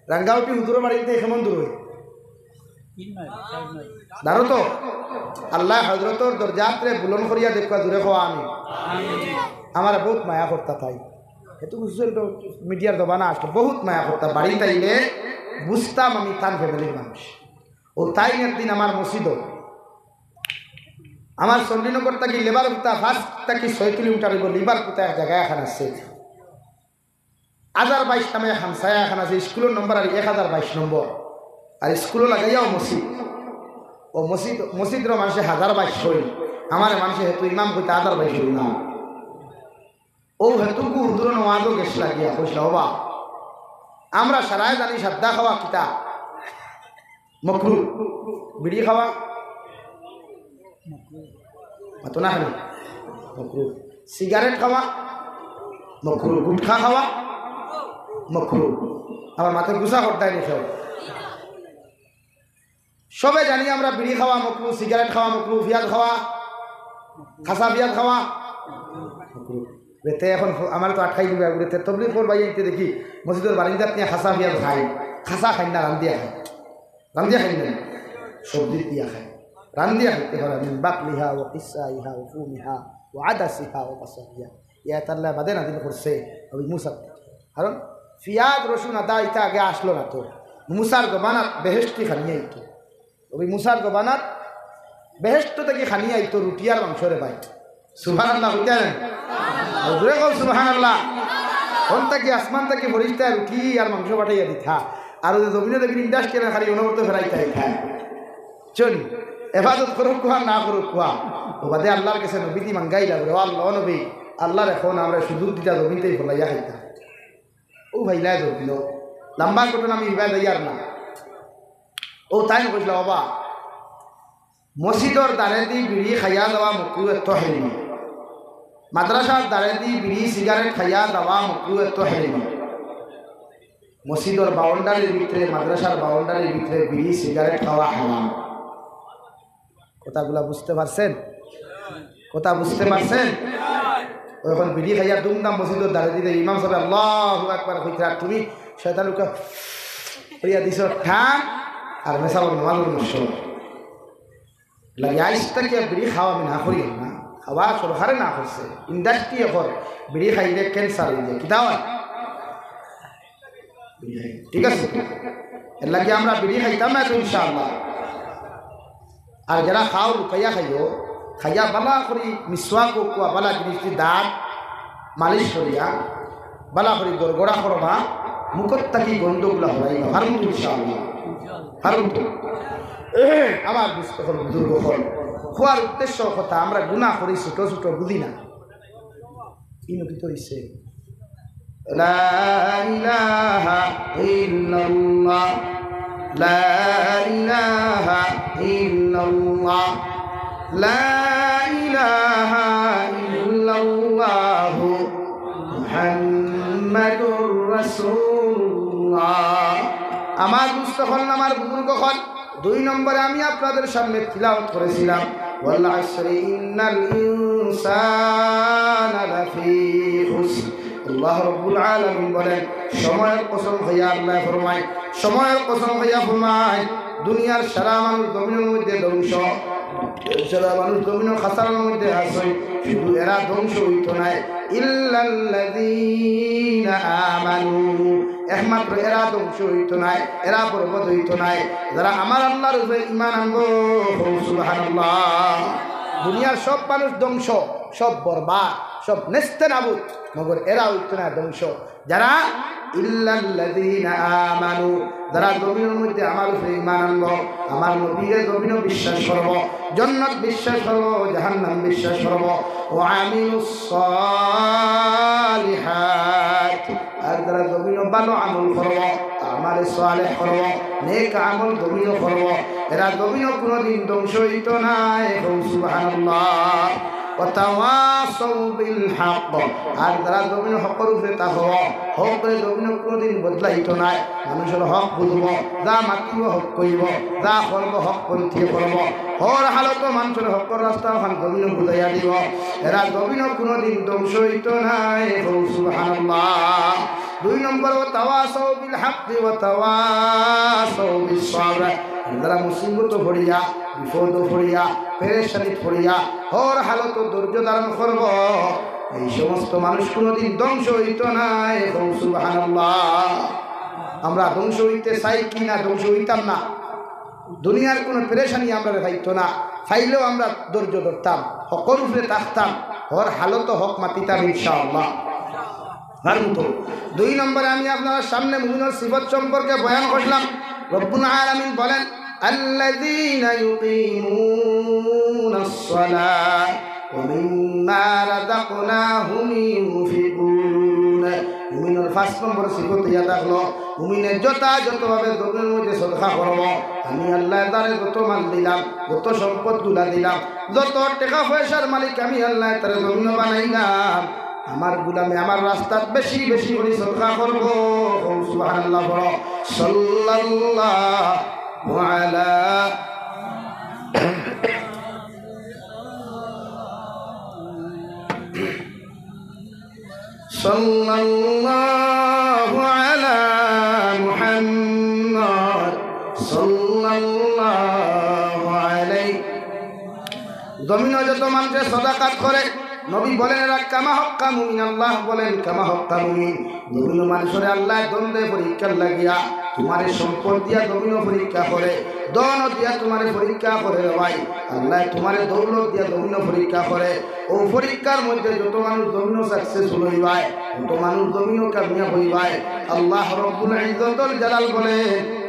রাঙ্গাউটি হুজুরর বাড়িত কেমন দূর অয়? দাঁড়ো তো, আল্লায় হজরতর দরজাতরে বুলন্দ করিয়া দেখবা, জোরে কও আমিন। আমারে বউত মায়া করতা তাই। হেতু social মিডিয়ার জমানা আসলো, বউত মায়া করতা। বাড়িত আইলে বুঝতাম আমি তান ফ্যামিলির মানুষ। অউ তাইন একদিন আমার মসজিদো, আমার চণ্ডীনগর থাকি লেবার কুতা, first থাকি ছয় কিলোমিটার অইবো, লেবার কুতা এক জাগা এখান আছে। হাজার বাইশ নামে এক হামসায়া এখান আছে, স্কুলর নম্বর আর এক হাজার বাইশ নম্বর, আর স্কুলো লাগাইয়াও মসজিদ। অউ মসজিদ, মসজিদর মানষে হাজার বাইশ কইন, আমারে মানষে হেতু ইমাম কইতা হাজার বাইশ অইল না। অউ হেতুকু হুজুরর নমাজো গেছলা গিয়া কইছলা, "ওবা, আমরা সারায় জানি সাদ্দা খাওয়া কিতা? মকরু। বিড়ি খাওয়া?" মাতো না কেনে? মকরু। সিগারেট খাওয়া? মকরু। গুটখা খাওয়া? মকরু। আবার মাথাত গুসা করতায় নি কেউ। সবে জানি আমরা বিড়ি খাওয়া মকরু, সিগারেট খাওয়া মকরু, পিয়াজ খাওয়া, খাসা পিয়াজ খাওয়া মকরু। বেতে এখন ফ-, আমারে তো আটকাই দিবা, বেতে তবলিগ করবা, ইতে দেখি মসজিদর বারিন্দাত নিয়া খাসা পিয়াজ খাই, খাসা খাইন না, রান্দিয়া খাইন। রান্দিয়া খাইন না, সবজি দিয়া খাইন। রান্দিয়া খাইতে পারে, من بقلها وقثائها وفومها وعدسها وبصلها। ইয়া তাআলা বাদে নাজিল করছে নবী মুসার। কারণ পিয়াজ, রসুন, আদা ইতা আগে আসলো না তো। মুসার জমানাত বেহেশতি খানি আইতো। নবী মুসার জমানাত বেহেশত থাকি খানি আইতো রুটি আর মাংস রে ভাই। সুবহানাল্লাহ কইতা নায়? জোরে কও সুবহানাল্লাহ। অন থাকি আসমান থাকি ফিরিস্তায় রুটি আর মাংস পাঠাইয়া দিতা। আর অউ যে জমিনো দেখি industrial খালি অনবরত ফেরাইতা আইতা। চল, হেফাজত করউক্কা আর না করউক্কা। অউ বাদে আল্লার গেছে নবীজি মাঙ্গাইলা বলে, "ও আল্লা, ও নবী, আল্লারে কও না, আমরারে সুযোগ দিতা, জমিন থাকি ফলাইয়া খাইতা।" অউ ফাইলায় জমিনো। লম্বা ঘটনা আমি ইবায় যাইয়ার না। অউ তাইন কইছলা, "ওবা, মসজিদর দারেদি বিড়ি খাইয়া যাওয়া মাকরুহে তাহরিমি। মাদ্রাসার দারেদি বিড়ি সিগারেট খাইয়া যাওয়া মাকরুহে তাহরিমি। মসজিদর বাউন্ডারির ভিতরে, মাদ্রাসার বাউন্ডারির ভিতরে বিড়ি সিগারেট খাওয়া হারাম।" কথাগুলা বুঝতে পারছেন? কথা বুঝতে পারছেন? অউ অখন বিড়ি খাইয়া দুমদাম মসজিদর দারেদি ইমাম সাবে আল্লাহু আকবার কইতরা, আর তুমি শয়তান উকা করিয়া দিছো টান, আর মেসাবর নমাজ নষ্ট। লাগি আইজ থাকি আর বিড়ি খাওয়া আমি না করি না। খাওয়া সরকারে না করছে, industry অখন বিড়ি খাইলে cancer অইযায়। কিতা অয়? ঠিক আছে তো? এরলাগি আমরা বিড়ি খাইতাম না তো ইনশাআল্লাহ। আর যেরা খাও, লুকাইয়া খাইও, খাইয়া বালা করি মিসওয়াক অউক্কা, বালা জিনিস দি দাঁত মালিশ করিয়া, বালা করি গড়গড়া করবা, মুখর থাকি গন্ধগুলা হরাইবা। পারমু তো ইনশাআল্লাহ? পারমু তো? আমার দুস্ত অকল, বুজুর্গ অকল, কওয়ার উদ্দেশ্য কথা, আমরা গুনা করি ছোট ছোট, বুঝি না। ইনো কিতা অইছে? লা ইলাহা ইল্লাল্লাহ, লা ইলাহা ইল্লাল্লাহ, লা ইলাহা ইল্লাল্লাহু মুহাম্মাদুর রাসূলুল্লাহ। আমার দুস্ত অকল, আমার বুজুর্গ অকল, দুই নম্বরে আমি আপনাদের সামনে তিলাওয়াত করেছিলাম, "ওয়াল আসরি ইন্নাল ইনসানা লাফি খুসর।" আল্লাহ রাব্বুল আলামিন বলেন, সময়র কসম খাইয়া আল্লায় ফরমায়, সময়র কসম খাইয়া ফরমায়, দুনিয়ার সারা মানুষ জমিনর মধ্যে ধ্বংস, সারা মানুষ জমিনর খাসারার মধ্যে আছে, শুধু এরা ধ্বংস অইতো নায়, ইল্লাল্লাযীনা আমানু, একমাত্র এরা ধ্বংস অইতো নায়, এরা বরবাদ অইতো নায়, যারা আমার আল্লার উপরে ঈমান আনবো। কও সুবহানাল্লাহ। দুনিয়ার সব মানুষ ধ্বংস, সব বরবাদ, সব নেস্তে নাবুদ, মগর এরা অইতো নায় ধ্বংস। যারা ইল্লাল্লাযীনা আমানু, যারা জমিনর মধ্যে আমার উপরে ঈমান আনবো, আমার নবীরে জমিনো বিশ্বাস করবো, জন্নত বিশ্বাস করবো, জাহান্নাম বিশ্বাস করবো, ওয়া আমিলুস সালিহাত, আর যারা জমিনো ভালো আমল করবো, আমালে সালেহ করবো, নেক আমল জমিনো করবো, এরা জমিনো কুনুদিন ধ্বংস অইতো নায়। কও সুবহানাল্লাহ। ওয়া তাওয়াসাউ বিল হক, আর যারা জমিনো হকর উপরে থাকবো, হকরে জমিনো কুনুদিন বদলাইতো নায়। মানুষর হক বুঝবো, যা মাতিবো হক কইবো, যা করবো হকপন্থী করবো। হর হালতো মানুষর হকর রাস্তা অখান জমিনো বুঝাইয়া দিবো। এরা জমিনো কুনুদিন ধ্বংস অইতো নায়। কও সুবহানাল্লাহ। দুই নম্বর, ওয়া তাওয়াসাউ বিল হাক্কি ওয়া তাওয়াসাউ বিস সাবর। যারা মুসিবতো পড়িয়া, বিপদো পড়িয়া, পেরেশানিত পড়িয়া, হর হালতো ধৈর্য ধারণ করবো, এই সমস্ত মানুষ কুনুদিন ধ্বংস অইতো নায়। কও সুবহানাল্লাহ। আমরা ধ্বংস অইতে চাই কি না? ধ্বংস অইতাম না। দুনিয়ার কুনু পেরেশানি আমরারে পাইতো না, পাইলেও আমরা ধৈর্য ধরতাম, হকর উপরে থাকতাম, হর হালতো হক মাতিতাম ইনশাআল্লাহ। পারমু তো? দুই নম্বরে আমি আপনারার সামনে মুমিনর সিফত সম্পর্কে বয়ান করলাম। রব্বুল আলামিন বলেন, আল্লাযীনা ইউকিমুনাস সালাহ ওয়া মিম্মা রাযাকনাহুম ইউনফিকুন। মুমিনর পাঁচ নম্বর সিফত ইয়া থাকলো, মুমিনে যথাযথভাবে জমিনর মধ্যে সদকা করবো। আমি আল্লায় তারে যত মাল দিলাম, যত সম্পদগুলা দিলাম, যত টেকা পয়সার মালিক আমি আল্লায় তারে জমিনো বানাইলাম, আমার গুলামে আমার রাস্তাত বেশি বেশি করি সদকা করবো। কও সুবহানাল্লাহ পড়ো। সাল্লাল্লাহু আলা সাল্লাল্লাহু আলা মুহাম্মাদ। মুহাম্মদ সাল্লাল্লাহু আলাইহি। জমিনো যত মানষে সদাকাত করে, নবী বলেন, "এরা কামা হক্কা মুমিন", আল্লাহ বলেন, "কামা হক্কা মুমিন।" জমিনো মানষরে আল্লায় ধন দেয় পরীক্ষার লাগিয়া, তুমারে সম্পদ দিয়া জমিনো পরীক্ষা করে, ধন দিয়া তুমারে পরীক্ষা করে রে ভাই। আল্লায় তুমারে দৌলত দিয়া জমিনো পরীক্ষা করে। অউ পরীক্ষার মধ্যে যত মানুষ জমিনো successful অইবায়, যত মানুষ জমিনো কামিয়াব অইবায়, আল্লাহ রব্বুল ইজ্জতুল জালাল বলে,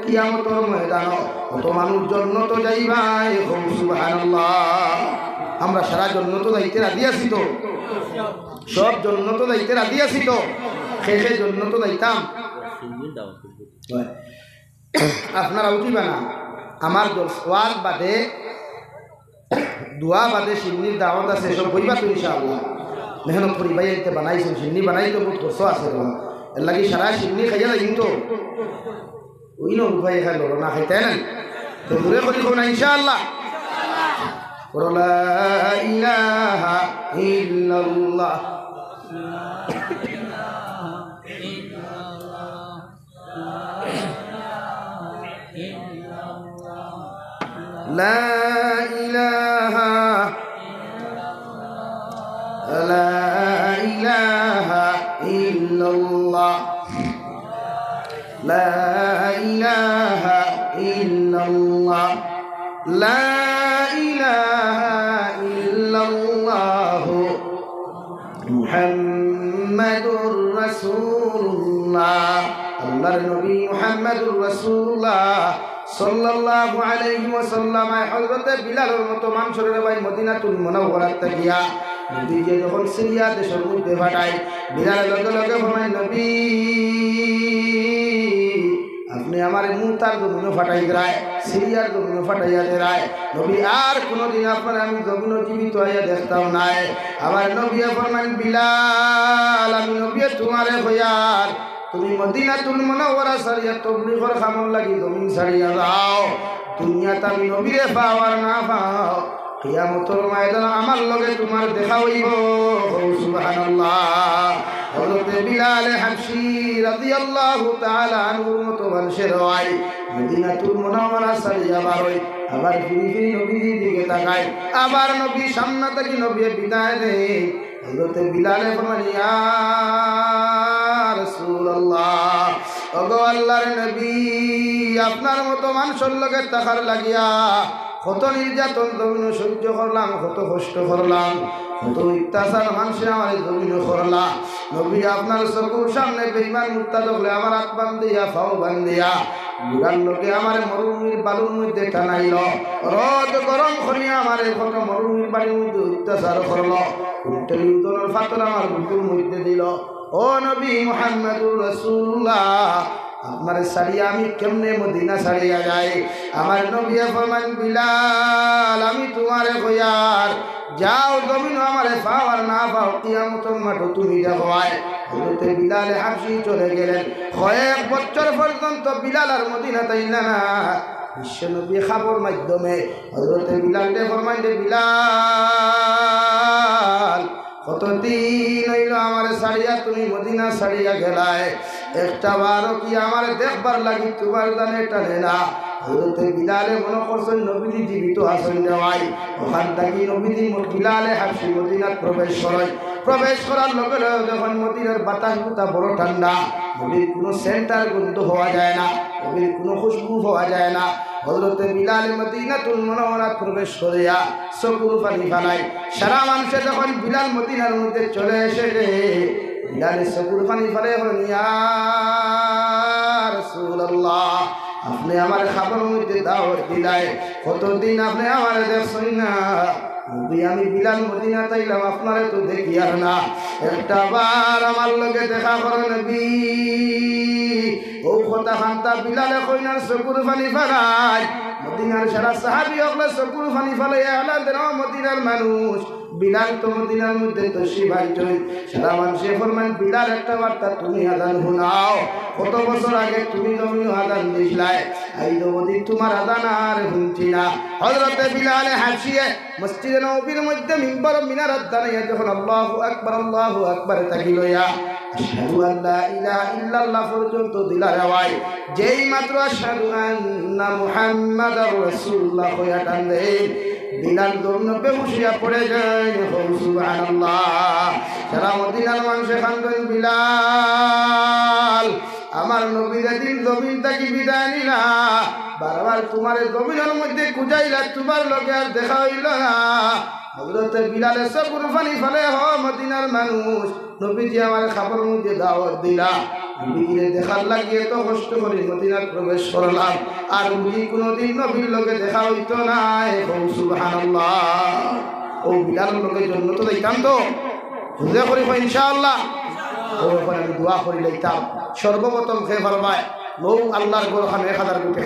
কিয়ামতর ময়দানো অত মানুষ জন্নতো যাইবায়। কও সুবহানাল্লাহ। আমরা সারা জন্নতো যাইতে রাজি আছি তো? সব জন্নতো যাইতে রাজি আছি তো? কে কে জন্নতো যাইতাম? আপনারা উঠিবা না। আমার জলস-, ওয়াজ বাদে, দোয়া বাদে শিন্নির দাওয়াত আছে, সব বইবা তো ইনশাআল্লাহ। মেহনত করি ভাই, এতে বানাইছেন, শিন্নি বানাইতে বহুত কষ্ট আছে বাবা। এর লাগি সারা শিন্নি খাইয়া যাইন তো। ওই নবু ভাই এখানে লড়ো না খাইতে না। তো দূরে করি কও না ইনশাআল্লাহ। বলো, "লা ইলাহা ইল্লাল্লাহ।" لا إله، لا إله إلا الله، لا إله إلا الله، لا إله إلا الله، মুহাম্মাদুর রাসূলুল্লাহ। আল্লাহর নবী মুহাম্মাদুর রাসূলুল্লাহ সাল্লাল্লাহু আলাইহি ওয়াসাল্লাম হযরতে বিলালর মতো মানষরে রে ভাই মদিনাতুল মুনাওয়ারাত থাকিয়া নবীজিয়ে যখন সিরিয়া দেশর মধ্যে পাঠায়, বিলালে লগে লগে ফরমায়, "নবী, আপনে আমারে মুতার জমিনো পাঠাই দেরায়, সিরিয়ার জমিনো পাঠাইয়া দেরায়। নবী, আর কুনুদিন আপনারে আমি জমিনো জীবিত আইয়া দেখতাম নায়।" আবার নবীয়ে ফরমাইন, "বিলাল, আমি নবীয়ে তুমারে কইয়ার, তুমি মদিনাতুল মুনাওয়ারা ছাড়িয়া তবলিগর কামর লাগি জমিন ছাড়িয়া যাও। দুনিয়াত আমি নবীরে পাও আর না পাও, কিয়ামতর ময়দানো আমার লগে তুমার দেখা অইবো।" কও সুবহানাল্লাহ। হযরতে বিলালে হাবশী রাদিয়াল্লাহু তাআলা আনহুর মতো মানষে রে ভাই মদিনাতুল মুনাওয়ারা ছাড়িয়া বারয়, আবার ফিরি ফিরি নবীজির দিকে তাকায়, আবার নবী সামনে থাকি নবীয়ে বিদায় দেয়। হযরতে বিলালে ফরমাইন, "ইয়া রাসূলুল্লাহ, ওগো আল্লাহর নবী, আপনার মতো মানষর লগে থাকার লাগিয়া কত নির্যাতন জমিনো সহ্য করলাম, কত কষ্ট করলাম, কত অত্যাচার মানষে আমারে জমিনো করলা। নবী, আপনার চকুর সামনে বেঈমান মুরতাদ অকলে আমার আত বান্ধিয়া, পাও বান্ধিয়া, ঘুড়ার লগে আমারে মরুভূমির বালুর মধ্যে টানাইলো, রদ গরম করিয়া আমারে কত মরুভূমির বালুর মধ্যে অত্যাচার করলো, উটর ওজনর পাথর আমার বুকুর মধ্যে দিলো। ও নবী মুহাম্মাদুর রাসূলুল্লাহ, আপনারে ছাড়িয়া আমি কেমনে মদিনা ছাড়িয়া যাই?" আমার নবীয়ে ফরমাইন, "বিলাল, আমি তুমারে কইয়ার, যাও জমিনো আমারে পাও আর না পাও, কিয়ামতর মাঠো তুমি দেখবায়।" হযরতে বিলালে হাবশী চলে গেলেন। কয়েক বছর পর্যন্ত বিলাল আর মদিনাত আইলা না। বিশ্বনবী খবর মাধ্যমে হযরতে বিলালরে ফরমাইন, "রে বিলাল, কতদিন অইলো আমারে ছাড়িয়া তুমি মদিনা ছাড়িয়া গেলায়, একটা বারও কি আমারে দেখবার লাগি তুমার জানে টানে না?" হযরতে বিলালে মনো করছইন নবীজি জীবিত আছইন রে ভাই। অখান থাকি নবীজি ম-, বিলালে হাবশী মদিনাত প্রবেশ করইন। প্রবেশ করার লগে লগে দেখইন মদিনার বাতাস গুতা বড় ঠান্ডা, নবীর কুনু সেন্ট আর গন্ধ পাওয়া যায় না, নবীর কুনু খুশবু পাওয়া যায় না। হযরতে বিলালে মদিনাতুল মুনাওয়ারাত প্রবেশ করিয়া চকুর পানি ফালাইন। সারা মানষে দেখইন বিলাল মদিনার মধ্যে চলে এসে, বিলালে চকুর পানি ফালাইয়া কইন, "ইয়া রাসূলুল্লাহ, আপনে আমারে খবর মধ্যে দাওয়াত দিলায়, কতদিন আপনে আমারে দেখছইন না। নবী, আমি বিলাল মদিনাত আইলাম, আপনারে তো দেখিয়ার না। একটা বার আমার লগে দেখা করো নবী।" অউ কথা খান্তা বিলালে কইন আর চকুর পানি ফালাইন। মদিনার সারা সাহাবী অকলে চকুর পানি ফালাইয়া এলান দেন, "ও মদিনার মানুষ, বিলাল তো মদিনার মধ্যে তশরিফ আনছইন।" সারা মানষে ফরমাইন, "বিলাল, একটা বার্তা তুমি আজান হুনাও, কত বছর আগে তুমি জমিনো আজান দিছলায়।" আইজ অবধি তুমার আজান আর হুনছি না। হযরতে বিলালে হাবশিয়ে মসজিদে নববীর মধ্যে মিম্বর মিনারত দাঁড়াইয়া যখন আল্লাহু আকবার, আল্লাহু আকবার থাকি লইয়া আশহাদু আল্লা ইলাহা ইল্লাল্লাহ পর্যন্ত দিলা রে ভাই, যেই মাত্র আশহাদু আন্না মুহাম্মাদার রাসূলুল্লাহ কইয়া টান দেইন, বিলাল দৌড় বেহুশ অইয়া পড়ি যাইন। কও সুবহানাল্লাহ। সারা মদিনার মানষে কান্দইন, বিলাল, আমার নবী যেদিন জমিন থাকি বিদায় নিলা, বারবার তুমারে জমিনর মধ্যে খুঁজাইলা, তুমার লগে আর দেখা অইলো না। হযরতে বিলালে চকুর পানি ফালাইয়া কয়, ও মদিনার মানুষ, নবীজি আমারে কবরর মধ্যে দাওয়াত দিলা, নবীজিরে দেখার লাগি এত কষ্ট করি মদিনাত প্রবেশ করলাম, আর বুঝি কুনুদিন নবীর লগে দেখা অইতো নায়। কও সুবহানাল্লাহ। অউ বিলালর লগে জন্নতো যাইতাম তো? জোরে করি কও ইনশাআল্লাহ। অউ অখন আমি দোয়া করি লইতাম। সর্বপ্রথম কে পারবায়, অউ আল্লাহর ঘরখান এক হাজার কোটি